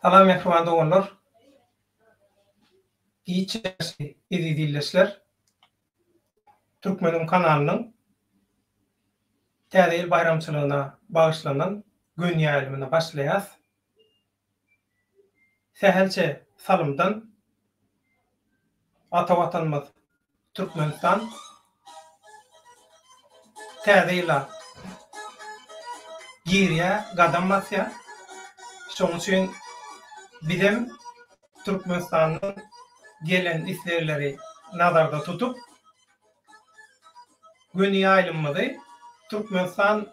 Salam mähriban doganlar. Giç ýaşly eziz ildeşler. Türkmeniň kanalynyň Täze ýyl baýramçylygyna bagyşlanan göni ýaýlymyna başlaýas. Sähelçe salymdan Ata Watanymyz Türkmenistan Täze ýyla girýär, gadam basýar. Şonuň üçin bizem Türkmenistandan gelen islegleri nazarda tutup, göni ýaýlymymyzy Türkmenistan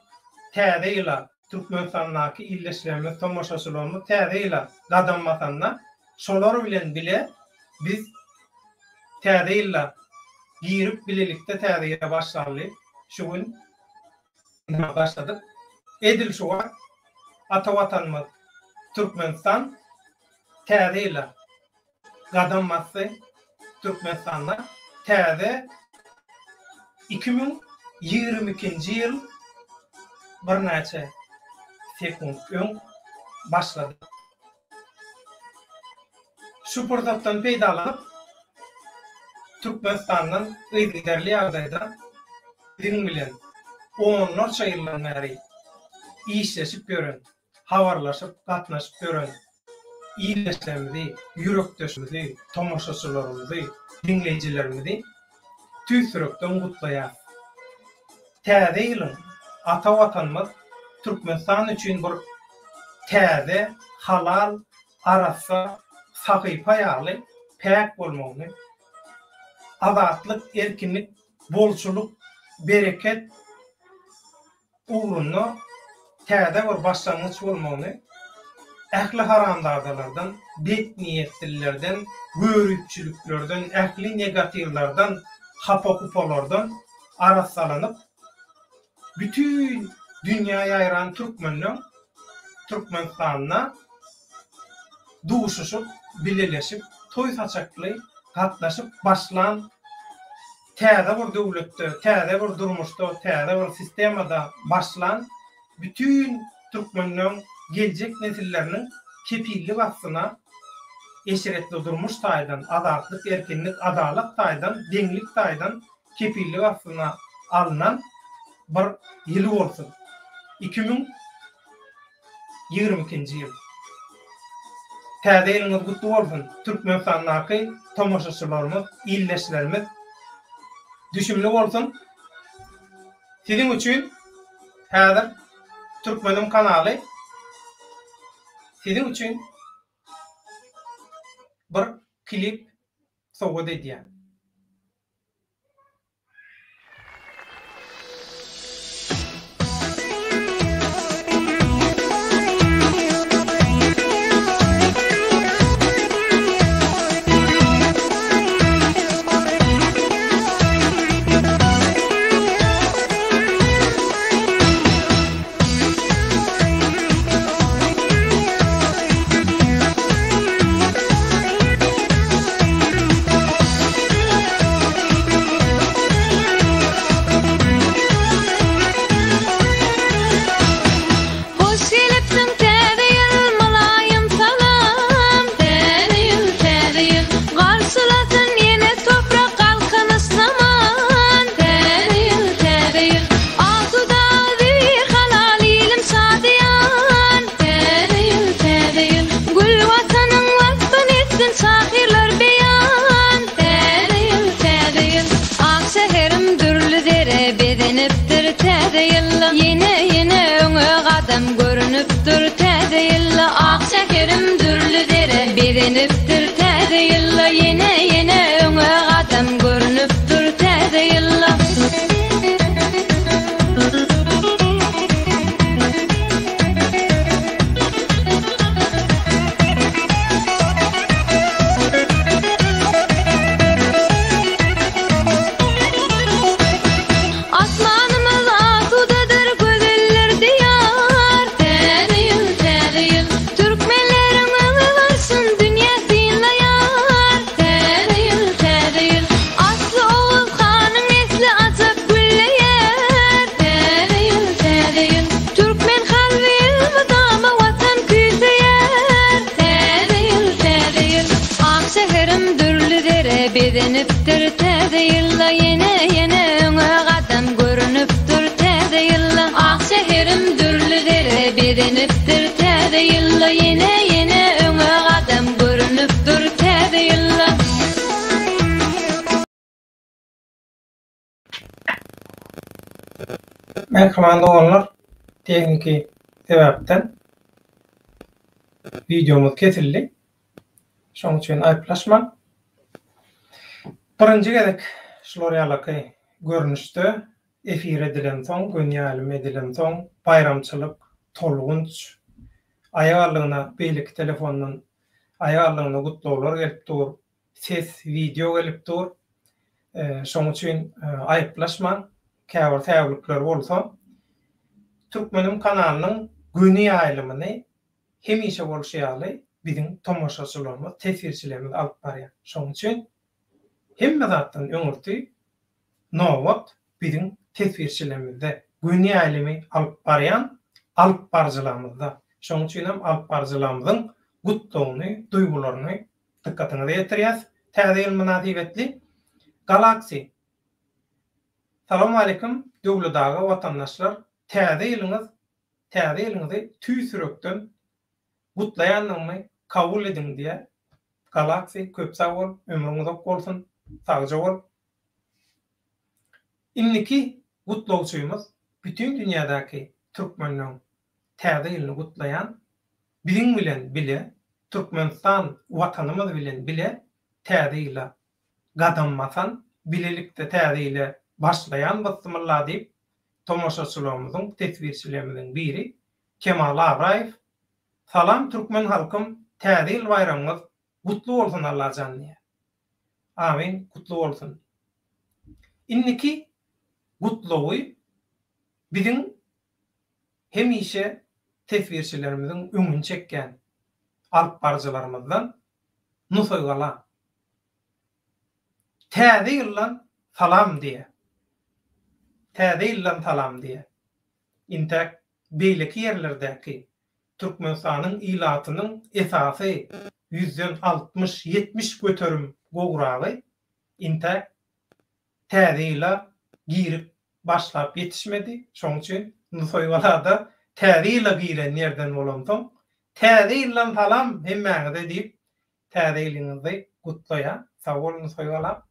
Täze ýyla, Türkmenistandaky ildeşlerimiz, tomaşaçylarymyz Täze ýyla gadam basanda, şolar bilen bile biz Täze ýylda girip bilelikde täze ýyla başlaly şu gün başladyk. Edil şu wagt ata Watanymyz Türkmenistan täze ýyla gadam basdy. Türkmenistanda täze 2022-nji ýyl birnäçe sekunt öň başlady. Şu pursatdan peýdalanyp, Türkmenistandan yzygiderli ýagdaýda biziň bilen onlarça ýyldan bäri işleşip ýören, habarlaşyp, gatnaşyp ýören ildeşlerimizi, ýürekdeşimizi, tomaşaçylarymyzy, diňleýjilerimizi tüýs ýürekden gutlaýarys. Täze ýylyň ata Watanymyz Türkmenistan üçin bir täze, halal, arassa sahypa ýaly päk bolmagyny, azatlyk, erkinlik, bolçulyk, bereket ugrunda täze bir başlangyç bolmagyny ähli haramzadalardan, betniýetlilerden, göripçiliklerden, ähli negatiwlardan, hapa-hupalardan arassalanyp, bütin dünýä ýaýran türkmenleň Türkmenistanda duşuşyp, bileleşip, toý saçakly gatnaşyp başlan täze bir döwletde, täze bir durmuşda, täze bir sistemada başlan bütin türkmenleň geljek nesilleriniň kepillik astyna eşretli durmuş taýdan, azatlyk, erkinlik, adalat taýdan, deňlik taýdan kepillik astyna alnan bir ýyly bolsun. 2022-nji ýyl. Täze ýylyňyz gutly bolsun, Türkmenistandaky tomaşaçylarymyz, ildeşlerimiz düşümli bolsun. Siziň üçin häzir Türkmenim kanaly siziň üçin bir klip sowgat edýär. Hoş gelipsiň täze ýyl mylaýym salam Täze ýyl täze ýyl garşylasyn ýene toprak galkynyş zaman Täze ýyl täze ýyl asuda azir halal ilim şadyýan Täze ýyl täze ýyl gül watanyň waspyn etsin şahyrlar beýan Täze ýyl täze ýyl ak şäherim dürli zere bezenipdir täze ýylda Ýene ýene öňe gadam görünip dur täze ýylda Ak şäherim dürli zere bezenipdir täze ýylda Ýene ýene öňe gadam görünip dur täze ýylda. Asmanymyz asudadyr gözeldir diýar Täze ýyl täze ýyl türkmenleriň öňe barşyn dünýä synlaýar Täze. Bezenipdir täze ýylda ýene ýene öňe gadam görünip dur täze ýylda ak şäherim dürli zere bezenipdir täze ýylda ýene ýene öňe gadam görünip dur täze ýylda. Mähriban doganlar, tehniki sebäpden wideomyz kesildi. Şonuň üçin aýyplaşmaň. Birinji gezek şular ýalaky görnüşde efir edilensoň, göni ýaýlym edilensoň, baýramçylyk, tolgunç, aýagallygyna beýleki telefondan aýagallygyna gutlaglar gelip dur. Ses, wideo gelip dur. Şoň üçin aýyplaşmaň. Käbir säwlikler bolsa. Türkmenim kanalynyň göni ýaýlymyny hemişe bolşy ýaly biziň tomaşaçylarymyz, teswirçilerimiz alyp barýar. Şoň üçin hemme zatdan öňürti nobat biziň teswirçilerimizde, göni ýaýlymy alyp barýan alypbaryjylarymyzda. Şoň üçinem alypbaryjylarymyzyň gutlagyny, duýgularyny Dykgatyňyza ýetirýäs. Täze ýyl mynasybetli Galaxy Salowmaleýkim Döwlet aga watandaşlar täze ýylyňyz täze ýylyňyzy tüýs ýürekden gutlaýandygymy kabul ediň diýýär Galaxy köp sag bol ömrüň uzak bolsun sagja bol Indiki gutlagçymyz bütin dünýädäki türkmenleň täze ýylyny gutlaýan Biziň bilen bile Türkmenistan Watanymyz bilen bile täze ýyla gadam basan, bilelikde täze ýyla başlaýan bysmylla diýip tomaşaçylarymyzyň, teswirçilerimiziň biri Kemal Abraýew Salam türkmen halkym täze ýyl baýramyňyz gutly bolsun Allajan diýýär. Amin gutly bolsun. Indiki gutlagy biziň hemişe teswirçilerimiziň öňüni çekýän alypbaryjylarymyzdan Nusaýgala Täze ýyldan salam diýýär. Täze ýyldan salam diýýär. Intäk beýleki ýerlerdäki Türkmenistanyň ilatynyň esasy ýüzden 60, 70 göterim gowragy intäk Täze ýyla girip başlap ýetişmedi, şoň üçin Nusaýgalada täze ýyla giren ýerden bolansoň, Täze ýyldan salam hemmäňize diýip, täze ýylyňyzy gutlaýan. Sag bol Nusaýgalam.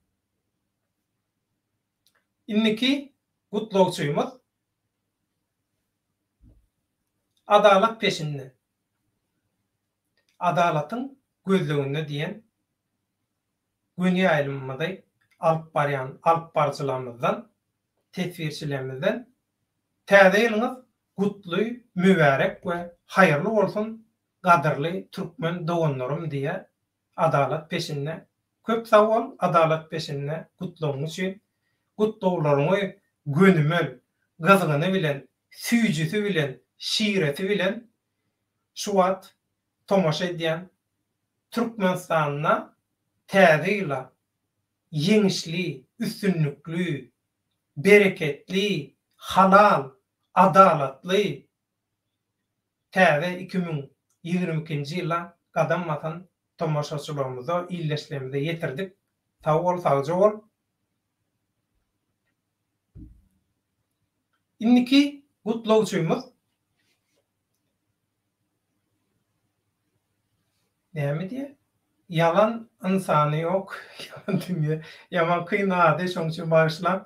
Indiki gutlagçymyz Adalat peşinde. Adalatyň gözleginde diýen göni ýaýlymymyzy alyp barýan alypbaryjylarymyzdan, teswirçilerimizden Täze ýylyňyz gutly, mübärek we haýyrly bolsun gadyrly türkmen doganlarym diýýär Adalat peşinde. Köp sag bol Adalat peşinde gutlagyň üçin. Gutlaglaryňy gönümel, gyzgyny bilen, süýjüsi bilen, şiresi bilen şu wagt tomaşa edýän Türkmenistanda Täze ýyla ýeňişli, üstünlikli, bereketli, halal, adalatly täze 2022-nji ýyla gadam basan tomaşaçylarymyza, ildeşlerimize ýetirdik. Sag bol, sagja bol. Indiki gutlagçymyz Näme diýýär? Ýalan ynsany ýok, ýalan dünýe. Ýaman kyn ady, şoň üçin bagyşlaň.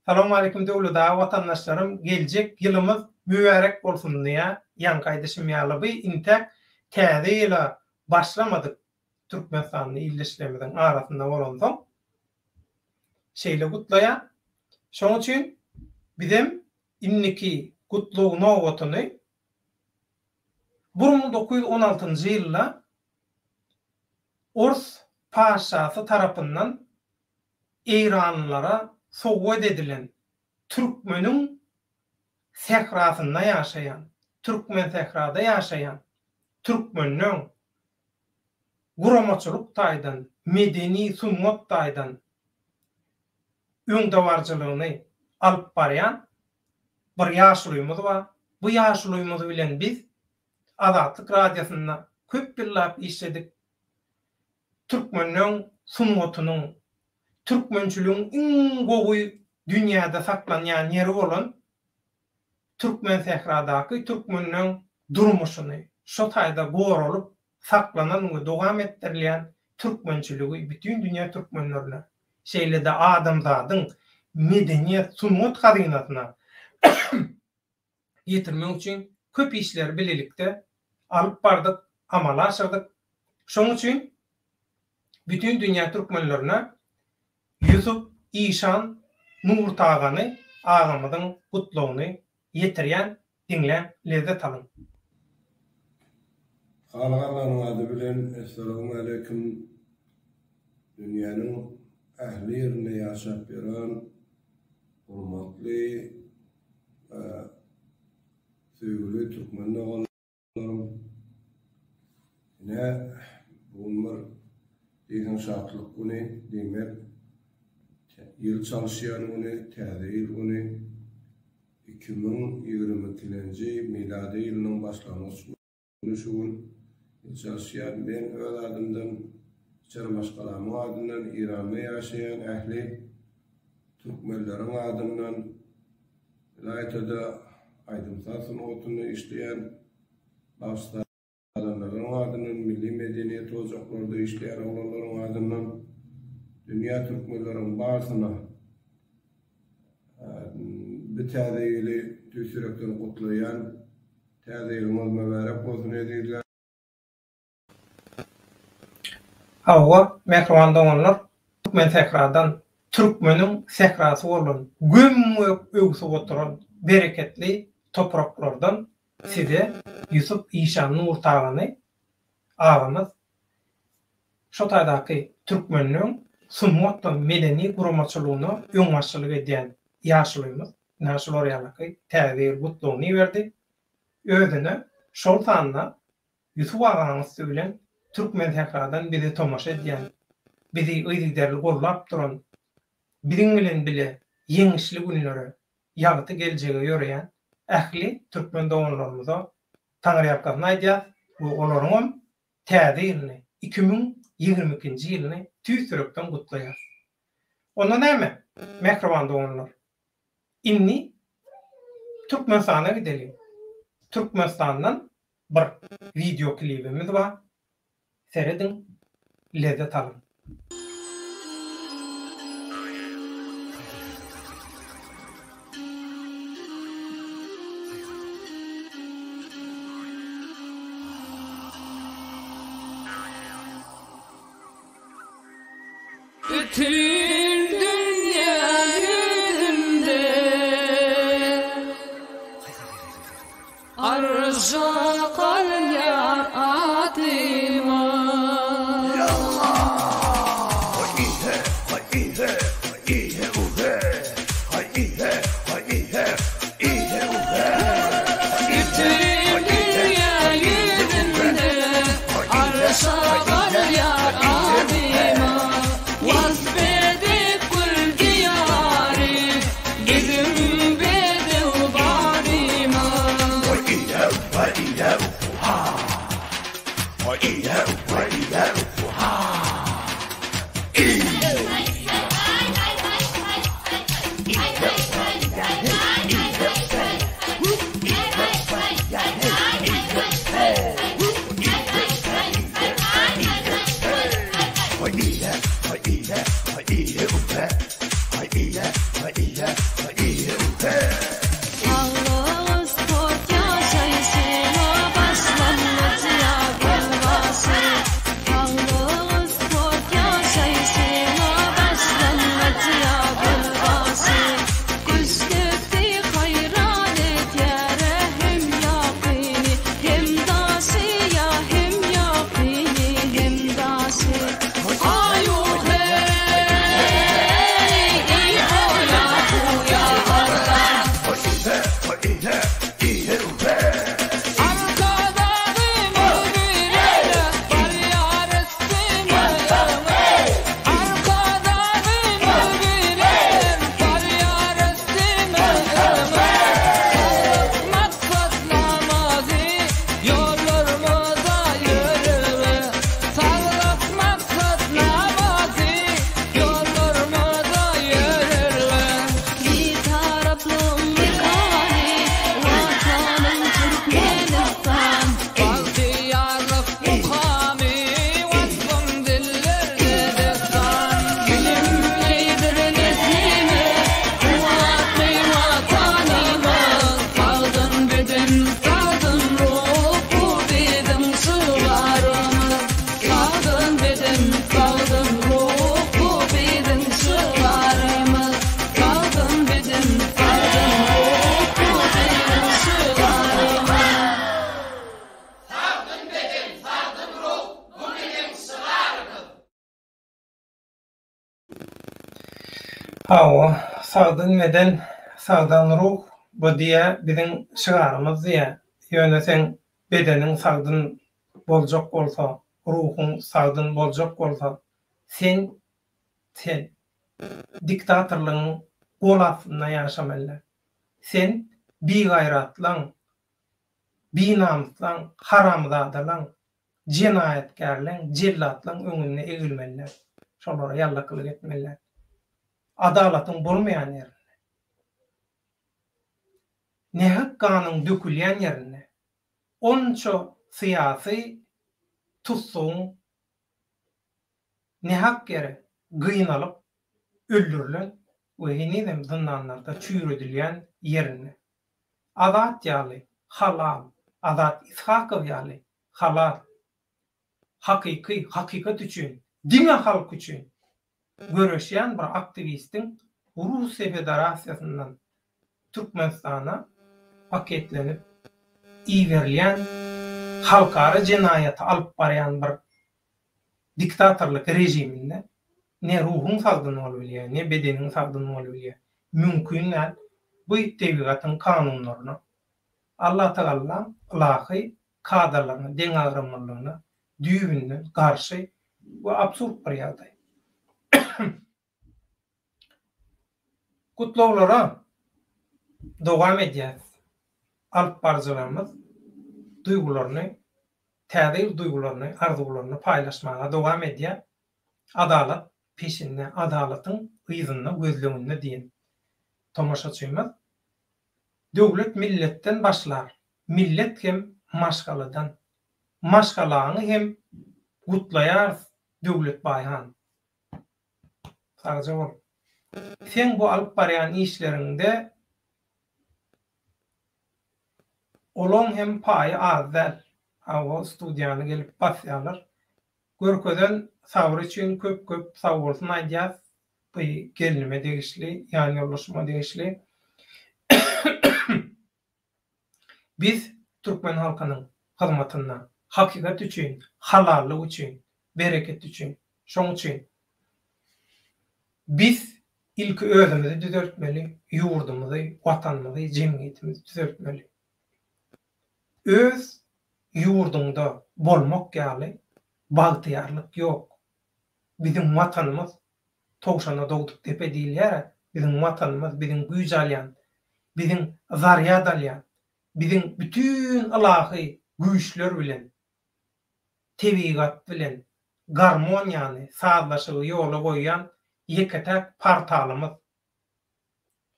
Salowmaleýkim Döwlet aga watandaşlarym geljek ýylymyz mübärek bolsun diýýär. Ýaňky aýdyşym ýaly by intäk täze ýyla başlamadyk Türkmenistanly ildeşlerimiziň arasynda bolansoň şeýle gutlaýar. Şoň üçin bizem indiki gutlag nobatyny 1916-njy ýylda ors patyşasy tarapyndan eýranlylara sowgat edilen türkmeniň sährasynda ýaşaýan, Türkmensährada ýaşaýan türkmenleň guramaçylyk taýdan, medeni, sungat taýdan öňdebaryjylygyny alyp barýan bir ýaşulymyz bar. Bu ýaşulymyz bilen biz Azatlyk Radiosynda köp ýyllap işledik. Türkmenleň sungatynyň, türkmençiligiň iň gowy dünýäde saklanýan ýeri bolan Türkmensähradaky türkmenleň durmuşyny, şo taýda goralyp saklanan we dowam etdirilýän türkmençiligi bütin dünýä türkmenlerine, şeýle-de adamzadyň medeniýet, sungat hazynasyna ýetirmek üçin köp işleri bilelikde alyp bardyk, amala aşyrdyk. Şonuň üçin bütin dünýä türkmenlerine Ýusup işan Nurtagany agamyzyň gutlagyny ýetirýän diňläň lezzet alyň. Halyk Allanyň ady bilen Essalawmaleýkim dünýäniň ähli ýerinde ýaşap ýören hormatly we söýgüli türkmen doganlarym ine bu gün bir diýseň şatlyk güni diýmek ýyl çalyşýan güni täze ýyl güni 2022-nji milady ýylynyň başlangyç güni şu gün ýyl çalyşýar. Men öz adymdan, içeri maşgalamyň adyndan, Iranda ýaşaýan ähli türkmenleriň adyndan, ylaýta-da aýdym-saz sungatynda işleýän bagşy Sazandalaryň adyndan, milli medeniýet ojaklarda işleýän oglanlaryň adyndan dünýä türkmenleriň barysyna bi täze ýyly tüýs ýürekden gutlaýan. Täze ýylyňyz mübärek bolsun ezizler! Hawa, mähriban doganlar, türkmen sähradan, türkmeniň sährasy bolan, göm-gök öwsüp oturan bereketli topraklardan Size Ýusup işan Nurtagany agamyz şo taýdaky türkmenleň sungat we medeni guramaçylygyna öňbaşçylyk edýän ýaşulymyz ynha şular ýalyky täze ýyl gutlagyny iberdi. Özüne şol sanda Ýusup agaň üsti bilen Türkmensähradan bize tomaşa edýän, bizi yzygiderli gollap duran, biziň bilen bile ýeňişli günlere ýagty geljege ýöreýän ähli türkmen doganlarymyza taňryýalkasyn aýdýas we olaryňam täze ýylyny, 2022-nji ýylyny tüýs ýürekden gutlaýas. Onda näme, mähriban doganlar, indi Türkmenistana gideliň. Türkmenistandan bir wideo klibimiz bar. Serediň, lezzet alyň. Bütin dünýä ýüzünde Arşa galýar adymyz. Bütin dünýä ýüzünde Arşa galýar adymyz. Wasp edip gül diýary, Biziň bedew badymyz. Hawa, sagdyn beden, sagdan ruh bu diýä biziň şygarymyz diýä. Ýöne seň bedeniň sagdyn boljak bolsa, ruhuň sagdyn boljak bolsa, sen sen diktatorlygyň gol astynda ýaşamaly. Sen bigaýratlaň, binamyslaň, haramzadalaň, jenaýatkärleň, jellatlaň öňünde egilmeli däl. Şolara ýallakylyk etmeli däl. Adalatyň bolmaýan ýerinde, nähak ganyň dökülýän ýerinde onça syýasy tussagyň nähak ýere gynalyp öldürilen we henizem zyndanlarda çüýredilýän ýerinde Azat ýaly halal, Azat Ishakow ýaly halal, hakyky, hakykat üçin, diňe halk üçin göreşýän bir aktiwistiň Russiýa Federasiýasyndan Türkmenistana paketlenip iberilýän halkara jenaýaty alyp barýan bir diktatorlyk režiminde ne ruhuň sagdyn bolubilýär, ne bedeniň sagdyn bolubilýär. Mümkin däl. Bu tebigatyň kanunlaryna, Allatagallaň ylahy kadalaryna, deňagramlylygyna düýbünden garşy we absurd bir ýagdaý. Gutlaglara dowam edýäs. Alyp baryjylarymyz duýgularyny, täze ýyl duýgularyny, arzuwlaryny paýlaşmaga dowam edýär. Adalat peşinde, adalatyň yzynda, gözleginde diýen tomaşaçymyz, Döwlet milletden başlar, millet hem maşgaladan. Maşgalaňy hem gutlaýarys Döwletbaý han. Sagja bol. Seň bu alyp barýan işleriňde olaň hem paýy az däl. Hawa studiýany gelip basýarlar. Görkezen sabry üçin köp köp sagbolsun aýdýas. Bu gelnime degişli, ýan ýoldaşyma degişli. Biz türkmen halkynyň hyzmatynda, hakykat üçin, halallyk üçin, bereket üçin. Şoň üçin biz ilki özümizi düzeltmeli, ýurdumyzy, Watanymyzy, jemgyýetimizi düzeltmeli. Öz ýurduňda bolmak ýaly bagtyýarlyk ýok. Biziň Watanymyz towşana dogduk depe diýilýär-ä, biziň Watanymyz biziň güýç alýan, biziň zarýad alýan, biziň bütin ylahy güýçler bilen, tebigat bilen garmoniýany, sazlaşygy ýola goýýan ýeke-täk portalymyz.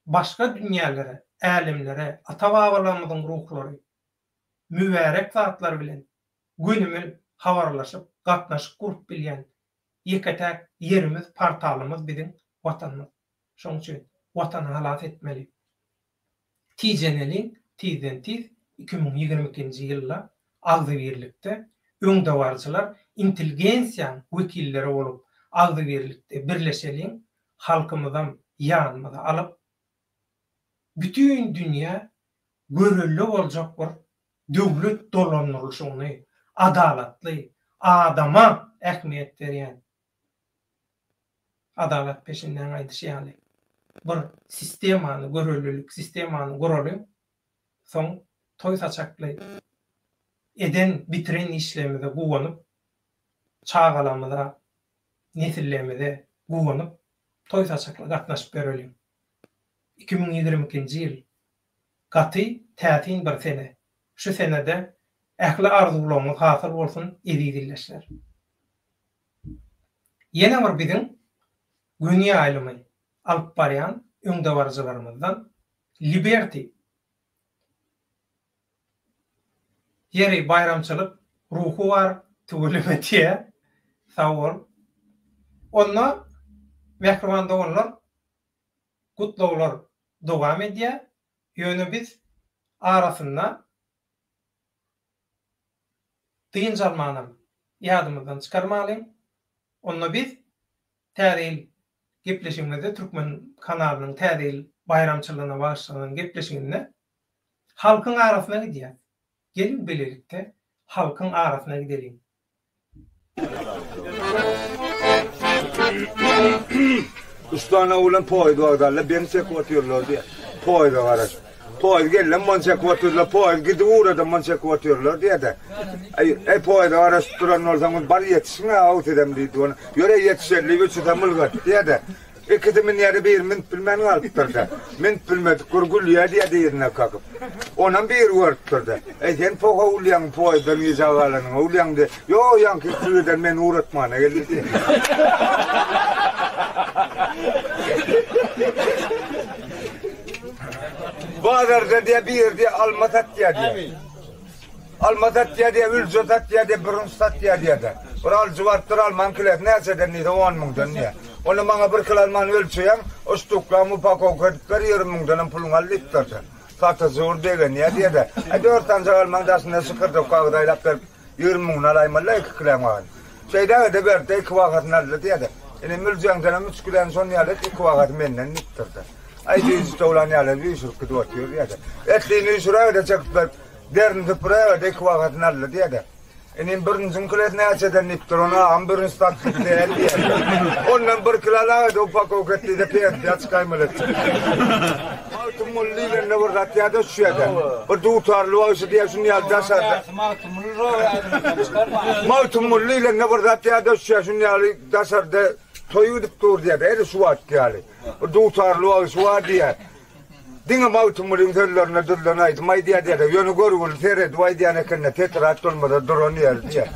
Başga dünýälere, älemlere ata-babalarymyzyň ruhlary mübärek zatlar bilen gönümel habarlaşyp, gatnaşyk gurup bilýän ýeke-täk ýerimiz, portalymyz biziň Watanymyz. Şonuň üçin Watany halas etmeli. Tijeneliň, tizden-tiz 2022-nji ýylda agzybirlikde öňdebaryjylar, intelligensiýaň wekilleri bolup agzybirlikde birleşeliň, halkymyzam ýanymyza alyp, bütin dünýä görelde boljak bir döwlet dolandyrylyşyny, adalatly, adama ähmiýet berýän, adalat peşinden aýdyşy ýaly, bir sistemany, görellilik sistemany guralyň, soň toý saçakly eden, bitiren işlerimize guwanyp, çagalarymyza, nesillerimize guwanyp, toý saçakly gatnaşyp ýöreliň. 2022-nji ýyl Gaty täsin bir sene. Şu senede ähli arzuwlaryňyz hasyl bolsun eziz ildeşler. Ýene bir biziň göni ýaýlymy alyp barýan öňdebaryjylarymyzdan Liberty Ýeri baýramçylyk ruhy bar tüweleme diýä sag bol. Onda mähriban doganlar Gutlaglar dowam edýär, ýöne biz arasynda dynç almanam ýadymyzdan çykarmalyň. Onda biz Täze ýyl gepleşigimizde Türkmen kanalynyň Täze ýyl baýramçylygyna bagyşlanan gepleşiginde halkyň arasyna gidýäs. Geliň bilelikde halkyň arasyna gideliň. Üç sany oglan poýuz wokzalda beni çekip otyrlar diýýär. Poýuza garaşyp. Poýuz geldi, muny çekip otyrlar, poýuz gidip ugrady, muny çekip otyrlar diýýär-de. Eý, eý poýuza garaşyp duran bolsaňyz, bar ýetişiň-ä, sizem diýdi. Ony, ýör-eý ýetişeli diýip, üçüsem ylgady diýýär-de. Ikisi münýär-de, biri münüp bilmän galypdyr-da. Münüp bilmedik bir gülýär diýýär-de yzyna kakyp. Onam biri görüpdir-de. Eý, sen poha gülýäň, poýuzdan gijä galanyňa gülýäň diýýär. Ýok, ýaňky ikisi birden meni ugratmana geldi diýýär. Bazarda diýýär, biri diýýär, alma satýar diýýär. Alma satýar diýýär, ülje satýar diýýär, bürünç satýar diýýär-de. Bir alyjy barypdyr, almaň kilesi näçeden diýse, on müňden diýýär. Onda maňa bir kilo almany ölçeýäň, o ştuklaň upakowka edip ber, 20 müňdenem puluňy al diýipdir-de. Satyjy bir begenýär diýýär-de. Aý, dört sanjak almaň daşyndan şykyrdawuk kagyz aýlap berip, 20 müňüni alaýmaly-la iki kiläň bagyny. Şeýdäge-de berdi-de, iki bahasyny aldy diýýär-de. Ine, müljeňdenem üç kiläni şon ýaly et, iki bahasy menden diýipdir-de. Aý, düýşi towlan ýaly üýşürip gidip otyr diýýär-de. Etlini üýşüräge-de çekip berip, derini süpüräge-de iki bahasyny aldy diýýär-de. Inim bürünjiň kilesi näçeden diýipdir, ony agam bürünç satlyk däl diýýär. Ondan bir kilo alaga-da upakowka et diýse pensiýa çykaýmaly etjek. Magtymguly diýlende bir zat ýada düşýär-de. Bir dutarly bagşy diýýär, şuny ýaly daşarda. Magtymguly diýlende bir zat ýada düşýär, şuny ýaly daşarda toý gidip dur diýýär-de, edil şu wagtky ýaly. Bir dutarly bagşy bar diýýär. Diňe Magtymgulyň sözlerine düzülen aýdym aýdýar diýýär. Ýöne görgüli seredip aýdýan ekende tetrat bolmasa duran ýeri diýýär.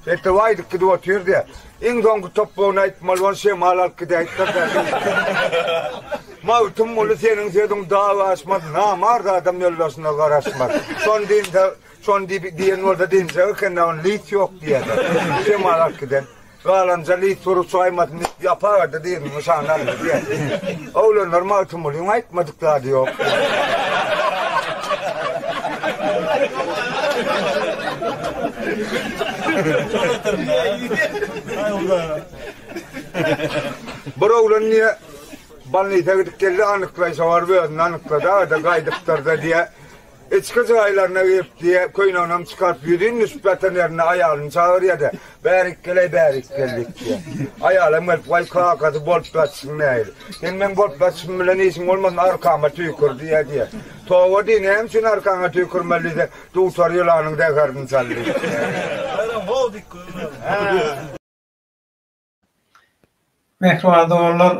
Şeýdip aýdyp gidip otyr diýýär. Iň soňky topbagyny aýtmaly bolan şemal alyp gidäýipdir. Magtymguly seniň sözüň dag aşmaz, namart adam ýoldaşyna garaşmaz. Şony diýinse, şony diýen bolsa diýinjek eken, ony lis ýok diýýär. Şemal alyp giden. Galanja lis urup çaýmasyn diýip ýapaberdi diýip nyşan aldy diýýär. Oglanlar Magtymgulyň aýtmadyk zady ýok. Bir oglan diýe bolnisa gidip geldi anyklaýşa baryp özüni anyklady aga-da gaýdypdyr-da diýe. Içki jaýlaryna girip diýe, köýneginem çykaryp, ýüzin düşüp ýatan ýerinde aýalyny çagyrýa-da, Bärik gel-eý, bärik gel diýip diýe. Aýalam gelip, Waý, kakasy, bolup ýatyşyň nähili? Sen meň bolup ýatyşym bilen işiň bolmasyn, arkama tüýkür diýýä diýe. Toba diý, näme üçin arkaňa tüýkürmeli diýse, Dutar ýylanyň zäherini çal diýip diýe. Mähriban doganlar,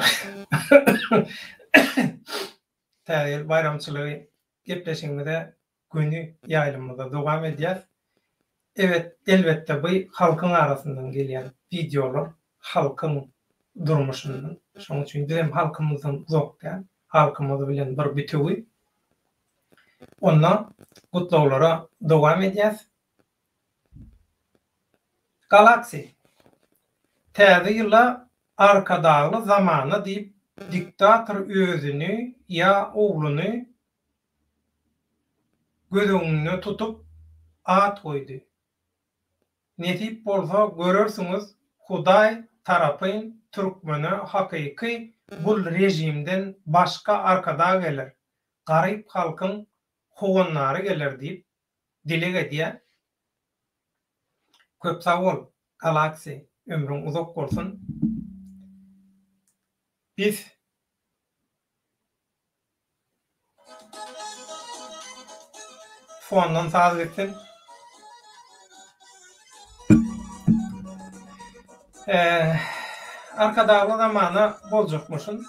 Täze ýyl baýramçylygy gepleşigimize göni ýaýlymymyzda dowam edýäs. Evet, elbetde bu halkyň arasyndan gelýän wideolar, halkyň durmuşyndan. Şonuň üçin biz hem halkymyzdan uzak däl, halkymyz bilen bir bitewi. Onda gutlaglara dowam edýäs. Galaxy, Täze ýyla Arkadagly zamana diýip diktator özüni ýa ogluny göz öňünde tutup at goýdy. Nesip bolsa görersiňiz Hudaý tarapyn türkmene hakyky bul režimden başga Arkadag geler, garyp halkyň howandary geler diýip dileg edýän. Köp sag bol Galaxy ömrüň uzak bolsun. Biz Fondan saz gitsin. Arkadagly zamana boljakmyşyn.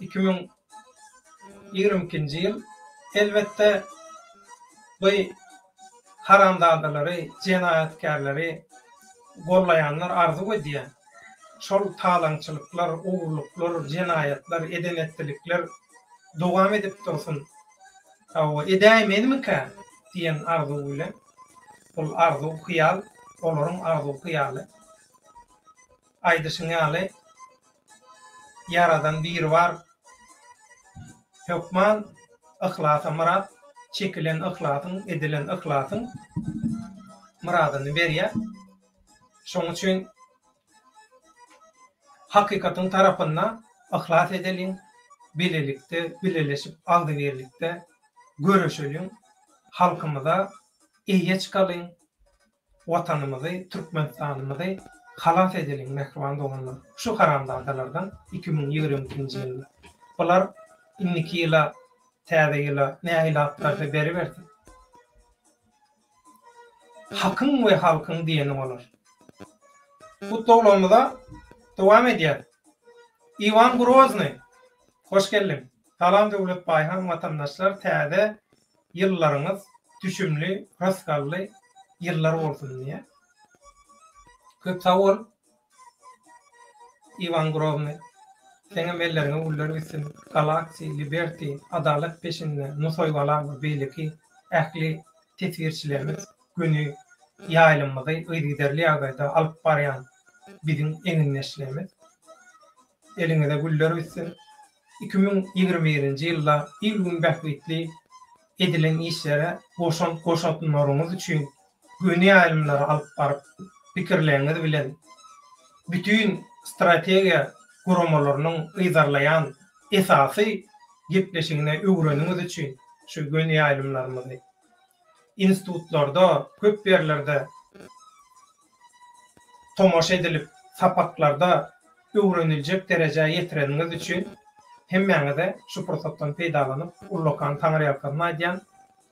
2022-nji ýyl. Elbetde bu haramzadalary, jenaýatkärleri gollaýanlar arzuw edýär. Şol talaňçylyklar, ogurlyklar, jenaýatlar, eden-etdilikler dowam edip dursun. Hawa, edäýmenimikä diýen arzuw bilen, bul arzuw, hyýal, olaryň arzuw-hyýaly. Aýdyşyň ýaly, Ýaradan Biribar hökman yhlasa myrat, çekilen yhlasyň, edilen yhlasyň myradyny berýär. Şonuň üçin hakykatyň tarapynda yhlas edeliň, bilelikde, bileleşip, agzybirlikde göreşeliň, halkymyza eýe çykalyň, Watanymyzy, Türkmenistanymyzy. Halas edeliň mähriban doganlar şu haramzadalardan 2022-nji ýylda. Bular indiki ýyla täze ýyla nähili at berse beribersin. Hakyň we halkyň diýeni bolar. Gutlaglarymyza dowam edýäs. Iwan Groznyý hoş geldiň. Salam Döwlet Baýhan watandaşlar täze ýyllaryňyz düşümli rysgally ýyllar bolsun diýýär. Köp sag bol Iwan Groznyý. Seňem elleriňe güller bitsin. Galaxy, Liberty, Adalat peşinde, Nusaý-Gala we beýleki ähli teswirçilerimiz göni ýaýlymymyzy yzygiderli ýagdaýda alyp barýan biziň egindeşlerimiz. Eliňize güller bitsin. 2021-nji ýylda il-gün bähbitli edilen işlere goşant goşanlaryňyz üçin göni ýaýlymlary alyp baryp, pikirleriňiz bilen bütin strategiýa guramalarynyň yzarlaýan esasy gepleşigine öwreniňiz üçin şu göni ýaýlymlarymyzy institutlarda, köp ýerlerde tomaşa edilip, sapaklarda öwreniljek derejä ýetireniňiz üçin hemmäňize şu pursatdan peýdalanyp ullakan taňryýalkasyn aýdýan.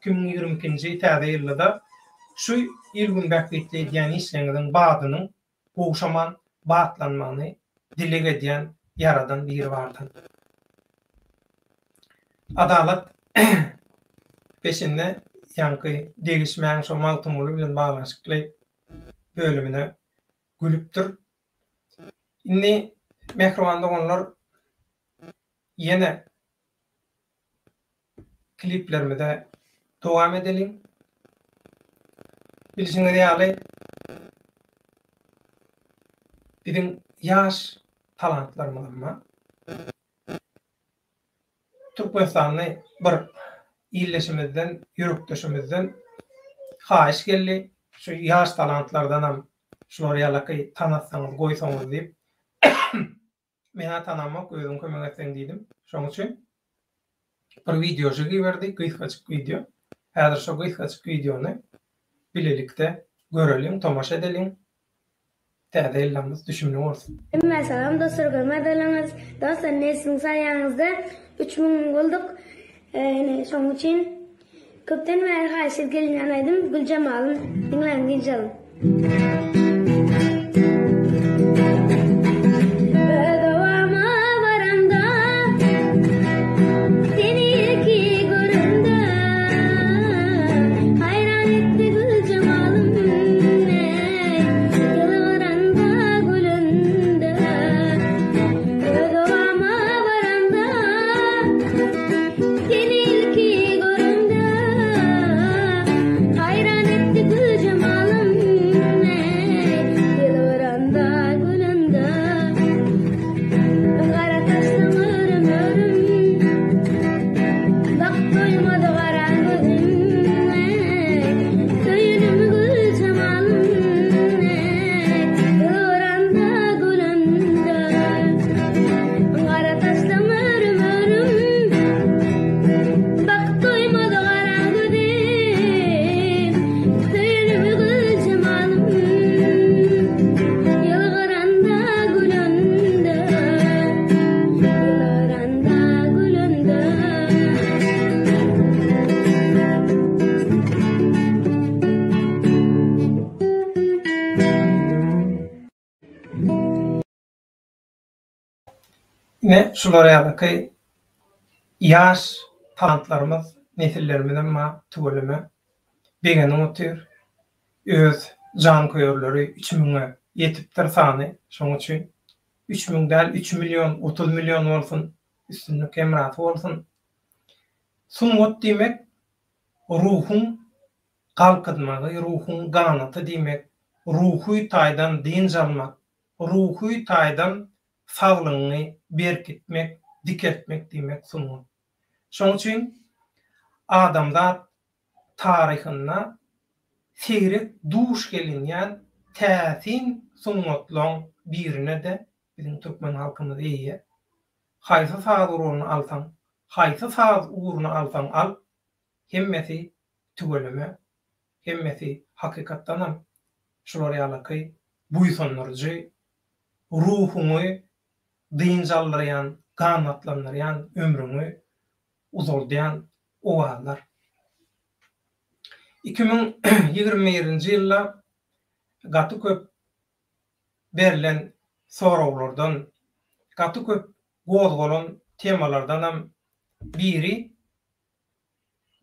2022-nji täze ýylda-da şu il-gün bähbitli edýän işleriňiziň badynyň gowşaman batlanmagyny dileg edýän Ýaradan Biribardan. Adalat peşinde ýaňky degişmäň şo Magtymguly bilen baglanyşykly bölümine gülüpdir. Indi mähriban doganlar ýene kliplerimize dowam edeliň. Bilşiňiz ýaly biziň ýaş talantlarymyzam bar. Türkmenistanly bir ildeşimizden, ýürekdeşimizden haýyş geldi. Şu ýaş talantlardanam şular ýalaky tanatsaňyz, goýsaňyz diýip. Men-ä tanamok, özüň kömek etseň diýdim. Şoň üçin bir wideojyk iberdi, gysgajyk wideo. Häzir şo gysgajyk wideony bilelikde göreliň, tomaşa edeliň. Täze ýyllarymyz düşümli bolsun. Hemmä salam dostlar görmez Dostlar ne siziň saýaňyzda 3000 bolduk. Ine şoň üçin köpden bäri haýyş edip gelinýän aýdym Güljemalym diňläň dynç alyň. Öz obama baramda Seni ilki göremde Haýran etdi Güljemalym eý Ýylgyranda gülende Öz obama baramda Seni ilki göremde Haýran etdi Güljemalym eý Ýylgyranda gülende Gara saçlaň örüm-örüm Bakyp doýmady gara gözüm eý Söýenim Güljemalym eý Ýylgyranda gülende Gara saçlaň örüm-örüm Bakyp doýmady gara gözüm Söýenim Güljemalym Ýylgyranda gülende Ýylgyranda gülende. Ine, şular ýalyky ýaş talantlarymyz, nesillerimizem bar, tüweleme. Begenip otyr. Öz janköýerleri üç müňe ýetipdir sany. Şonuň üçin 3000 däl, 3 million, 30 million bolsun, üstünlik hemrasy bolsun. Sungat diýmek ruhuň galkynmagy, ruhuň ganaty diýmek, ruhy taýdan dynç almak, ruhy taýdan saglygyňy berkitmek, dikeltmek diýmek sungat. Şonuň üçin adamzat taryhynda seýrek duş gelinýän täsin sungatlaň birine-de biziň türkmen halkymyz eýe. Haýsy saz guralyny alsaň, haýsy saz ugruny alsaň al, hemmesi tüweleme, hemmesi hakykatdanam şular ýalaky. buýsandyryjy, ruhuňy dynç aldyrýan, ganatlandyrýan, ömrüňi uzaldýan owazlar. 2021-nji ýylda gaty köp berlen soraglardan, gaty köp gozgalan temalardanam biri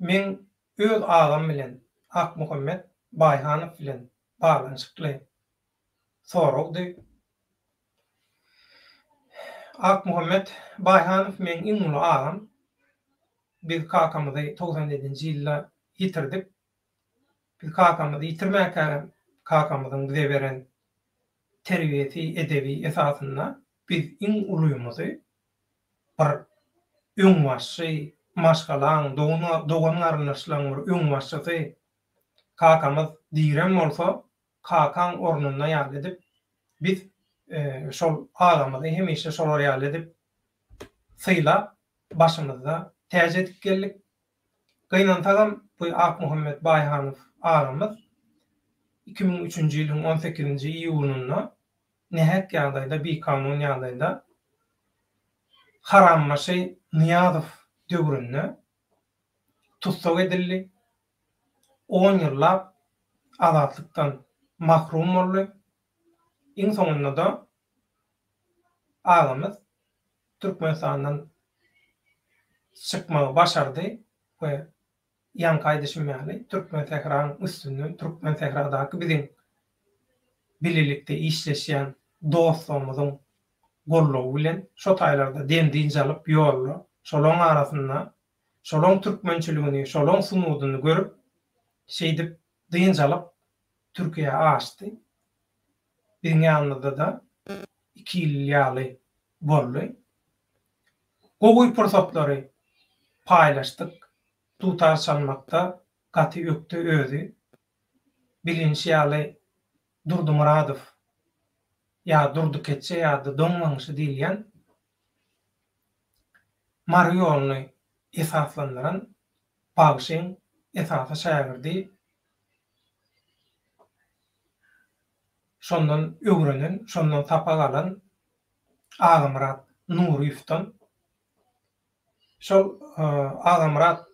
meň öz agam bilen, Akmuhammet Baýhanow bilen baglanyşykly soragdy. Akmuhammet Baýhanow meň iň uly agam. Biz kakamyzy 97-nji ýylda ýitirdik. Biz kakamyzy ýitirmäkägem kakamyzyň bize beren terbiýesi, edebi esasynda biz iň ulymyzy bir öňbaşçy, maşgalaň, dogan-garyndaşlaryň bir öňbaşçysy kakamyz direm bolsa, kakaň ornunda ýaly edip, biz şol agamyzy hemişe şolar ýaly edip sylap, başymyzda täç edip geldik. Gynansagam, bu Akmuhammet Baýhanow agamyz 2003-nji ýylyň on sekizinji iýunynda nähak ýagdaýda, bikanun ýagdaýda harambaşy Nyýazow döwründe tussag edildi. On ýyllap azatlykdan mahrum boldy. Iň soňunda-da agamyz Türkmenistandan çykmagy başardy we ýaňky aýdyşym ýaly Türkmensähraň üstünden, Türkmensähradaky biziň bilelikde işleşýän dostlarymyzyň goldawy bilen şo taýlarda dem-dynç alyp ýolda şolaň arasynda şolaň türkmençiligini, şolaň sunudyny görüp şeýdip dynç alyp Türkiýä aşdy. Biziň ýanymyzda-da iki ýyl ýaly boldy. Gowy pursatlary paýlaşdyk. Dutar çalmakda gaty ökde özi. Bilinşi ýaly Durdy Myradow ýa Durdy Keçje ýa-da Doňmaňşy diýilýän Mary ýoluny esaslandyran bagşyň esasy şägirdi, şondan öwrenen, şondan sapak alan Agamyrat Nuryýewden. Şol Agamyrat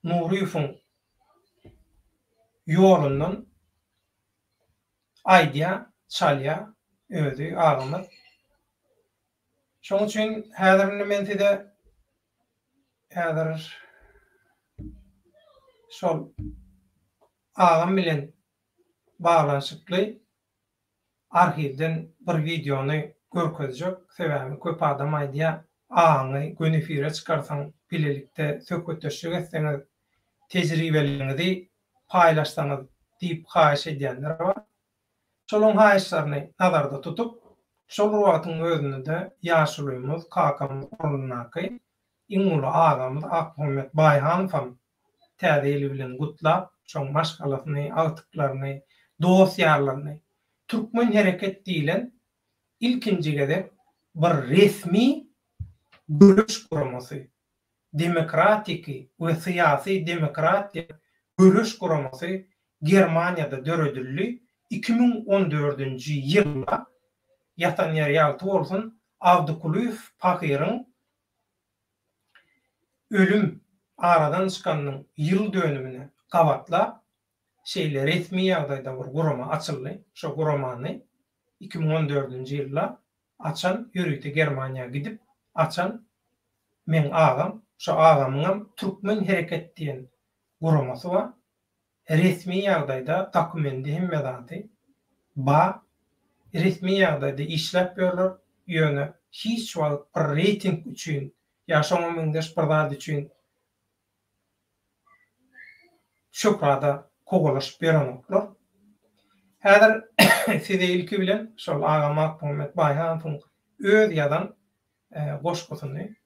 Nuryýewiň ýolundan aýdýar, çalýar özi agamyz. Şonuň üçin häzir indi men size häzir şol agam bilen baglanyşykly arhiwden bir wideony görkezjek. Sebäbi köp adam aýdýar, agaňy göni efire çykarsaň, bilelikde söhbetdeşlik etseňiz, tejribeleriňizi paýlaşsaňyz diýip haýyş edýänler bar. Şolaryň haýyşlaryny nazarda tutup, şol bir wagtyň özünde-de ýaşulymyz, kakamyz ornundaky iň uly agamyz Akmuhammet Baýhanowam Täze ýyly bilen gutlap, şoň maşgalasyny, agtyklaryny, dost-ýarlaryny Türkmen hereket diýlen ilkinji gezek bir resmi göreş guramasy, demokratiki we syýasy demokratiýa göreş guramasy Germaniýada döredildi, 2014-nji ýylda, ýatan ýeri ýagty bolsun, Abdy Kulyýew pahyryň ölüm aradan çykanynyň ýyl dönümine gabatlap, şeýle resmi ýagdaýda bir gurama açyldy. Şo guramany 2014-nji ýylda açan, ýörite Germaniýa gidip açan meň agam, şo agamyňam Türkmen hereket diýen guramasy bar. Resmi ýagdaýda dokumendi hemme zady ba, resmi ýagdaýda işläp ýörler, ýöne hiç wagt bir reýting üçin ýa şoňa meňzeş bir zat üçin şöhrada kowalaşyp ýörenoklar. Häzir size ilki bilen şol agam Akmuhammet Baýhanowyň öz ýazan goşgusyny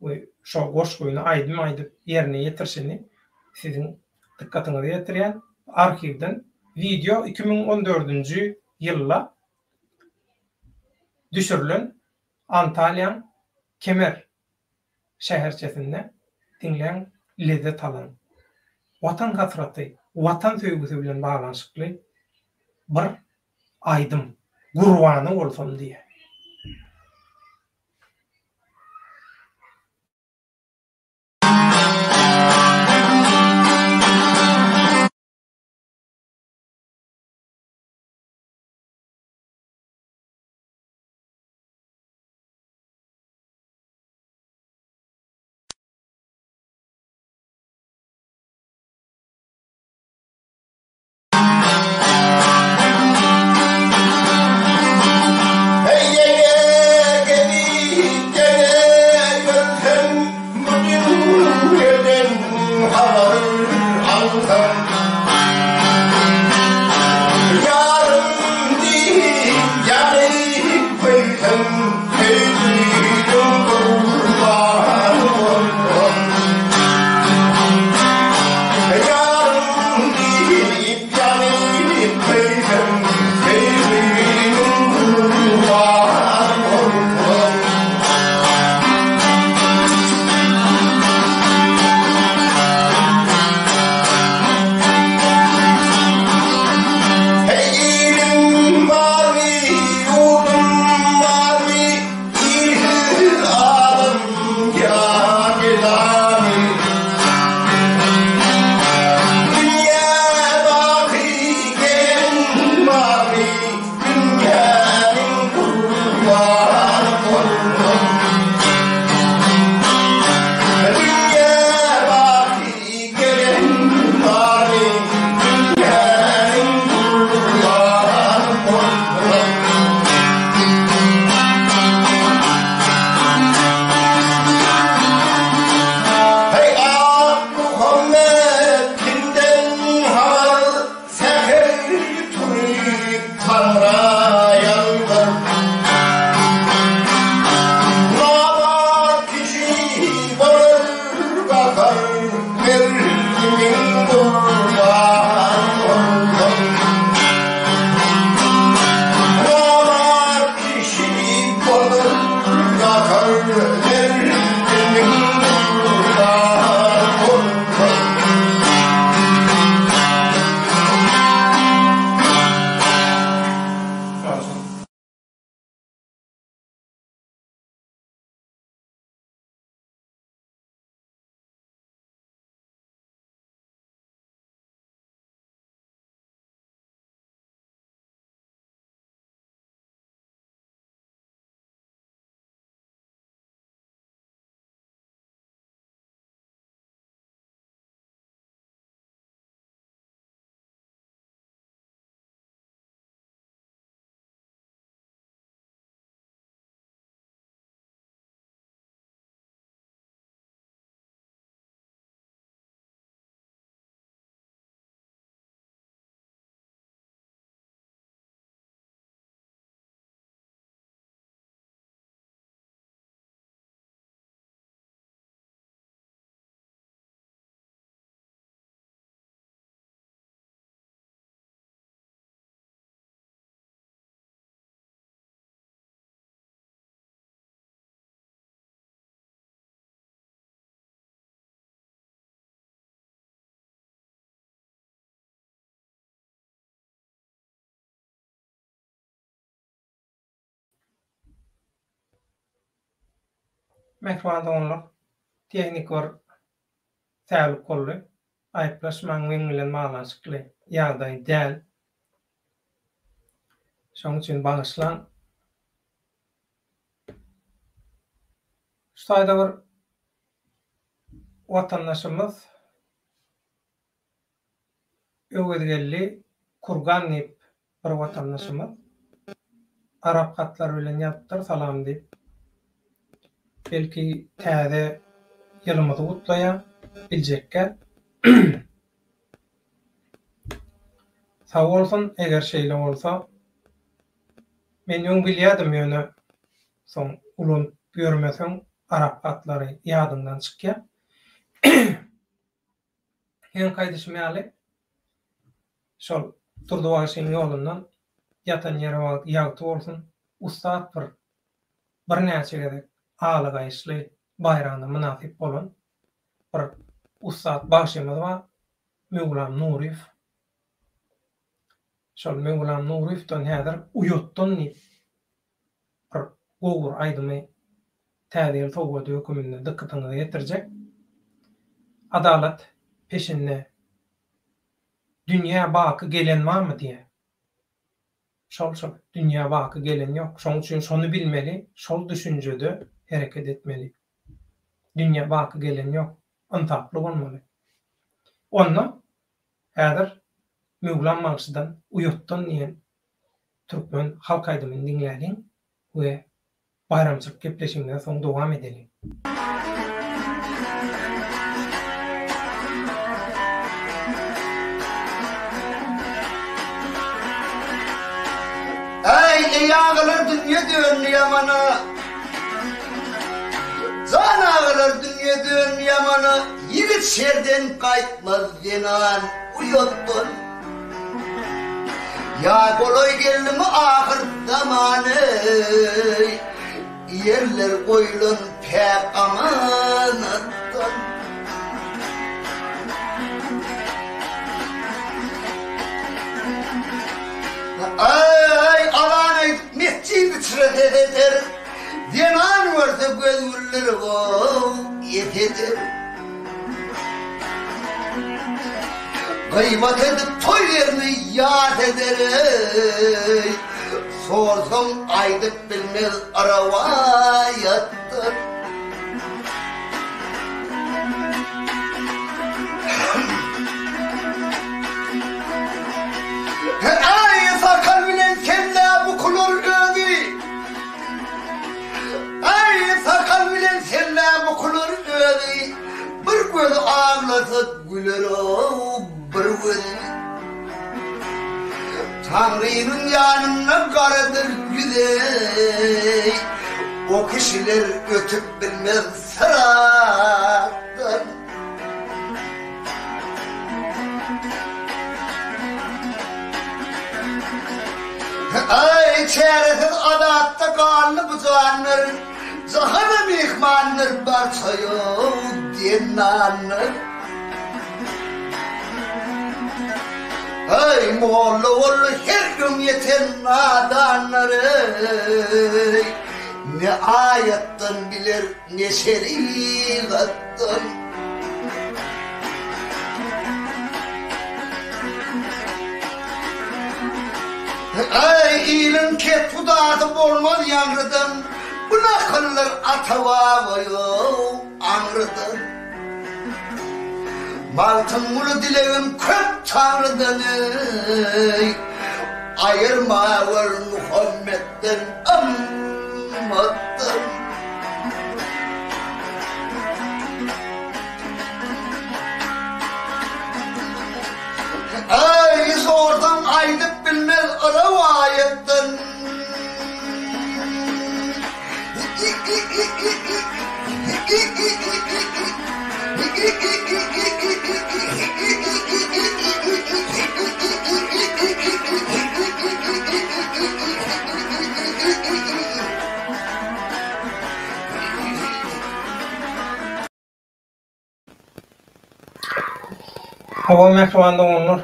we şo goşgyny aýdym aýdyp ýerine ýetirişini siziň dykgatyňyza ýetirýän. Arhiwden wideo 2014-nji ýylda düşürilen Antalýaň Kemer şäherçesinde diňläň lezzet alyň. Watan hasraty, Watan söýgüsi bilen baglanyşykly bir. aýdym Gurbany bolsam diýýär. Heý ýene gelip ýene ýörsem bu dünýeden habar alsam. Ýarym diýip ýanyp köýsem söýgüliň gurbany bolsam. Ýarym diýip ýanyp köýsem söýgüliň gurbany bolsam. Heý ilim barmy, ýurdum barmy, ilsiz adam ýa gedamy? Dünýä baky gelen barmy, dünýäniň gurbany bolsam? Dünýä baky Gelen barmy dünýäniň gurbany bolsam. Heý ak Muhammet kimden habar säher turyp taňra ýalbar. Nabat kişi bolar Gahar mergimiň gurbany bolsam. Namart kişi bolar gahar mergimiň gurbany bolsam. Mähriban doganlar, tehniki bir säwlik boldy. Aýyplaşmaň meň bilen baglanyşykly ýagdaý däl. Şoň üçin bagyşlaň. Şu taýda bir watandaşymyz Öwezgeldi Kurgan diýip bir watandaşymyz arap hatlary bilen ýazypdyr salam diýip. Belki täze ýylymyzy gutlaýar, biljekgä. Sag bolsun, eger şeýle bolsa. Men öň bilýädim ýöne soň ulanyp ýörmeseň arap hatlary ýadyňdan çykýar. Öňki aýdyşym ýaly, şol Durdy bagşyň ýolundan ýatan ýeri ýagty bolsun, ussat bir birnäçe gezek Aly gaýyşly baýragyna mynasyp bolan bir ussat bagşymyz bar, Möwlam Nuryýew. Şol Möwlam Nuryýewden häzir Uýatdan diýip bir gowy bir aýdymy Täze ýyl sowgady höküminde dykgatyňyza ýetirjek. Adalat peşinde dünýä baky gelen barmy diýýär. Şol şol, dünýä baky gelen ýok. Şoň üçin şony bilmeli, şol düşünjede hereket etmeli. Dünýä baky gelen ýok. Ynsaply bolmaly. Onda häzir Möwlam bagşydan Uýatdan diýen türkmen halk aýdymyny diňläliň we baýramçylyk gepleşigimize soň dowam edeliň. Äý, eý agalar dünýe döndi ýamana. Jan agalar dünýe döndi ýamana. Ýigit şerden gaýtmaz zenan uýatdan. Ýa golaý geldimi ahyr zamany, Ýerler goýlan päk amanatdan. Aý, azan aýdyp mesjit içre ses eder, Zenan görse göz güldürip-ow, ýes eder. Gybat edip toý ýerini ýat eder-eý, Sorsaň aýdyp bilmez rowaýatdan. Aý, sakal bilen kellä bukular özi. Aý, sakal bilen selle bukular özi, Bir gözi aglasa güler-ow bir gözi. Taňrynyň ýanynda garadyr ýüzi, O kişiler ötüp bilmez syratdan. Aý, çäresiz azapda galdy bu janlar, Jahana myhmandyr barça ýow dennanlar. Aý, molla boldy her öňýeten nadanlar, eý, Ne aýatdan biler, ne şerigatdan. Aý, iliň kethudasy bolmaz ýaňrydan, Bu nakyllar ata-baba ýok aňrydan. Magtymguly dilegim köp Taňrydan eý, Aýyrmawel Muhammetden ymmatdan. Aý, sorsaň aýdyp bilmez rowaýatdan. Hawa mähriban doganlar,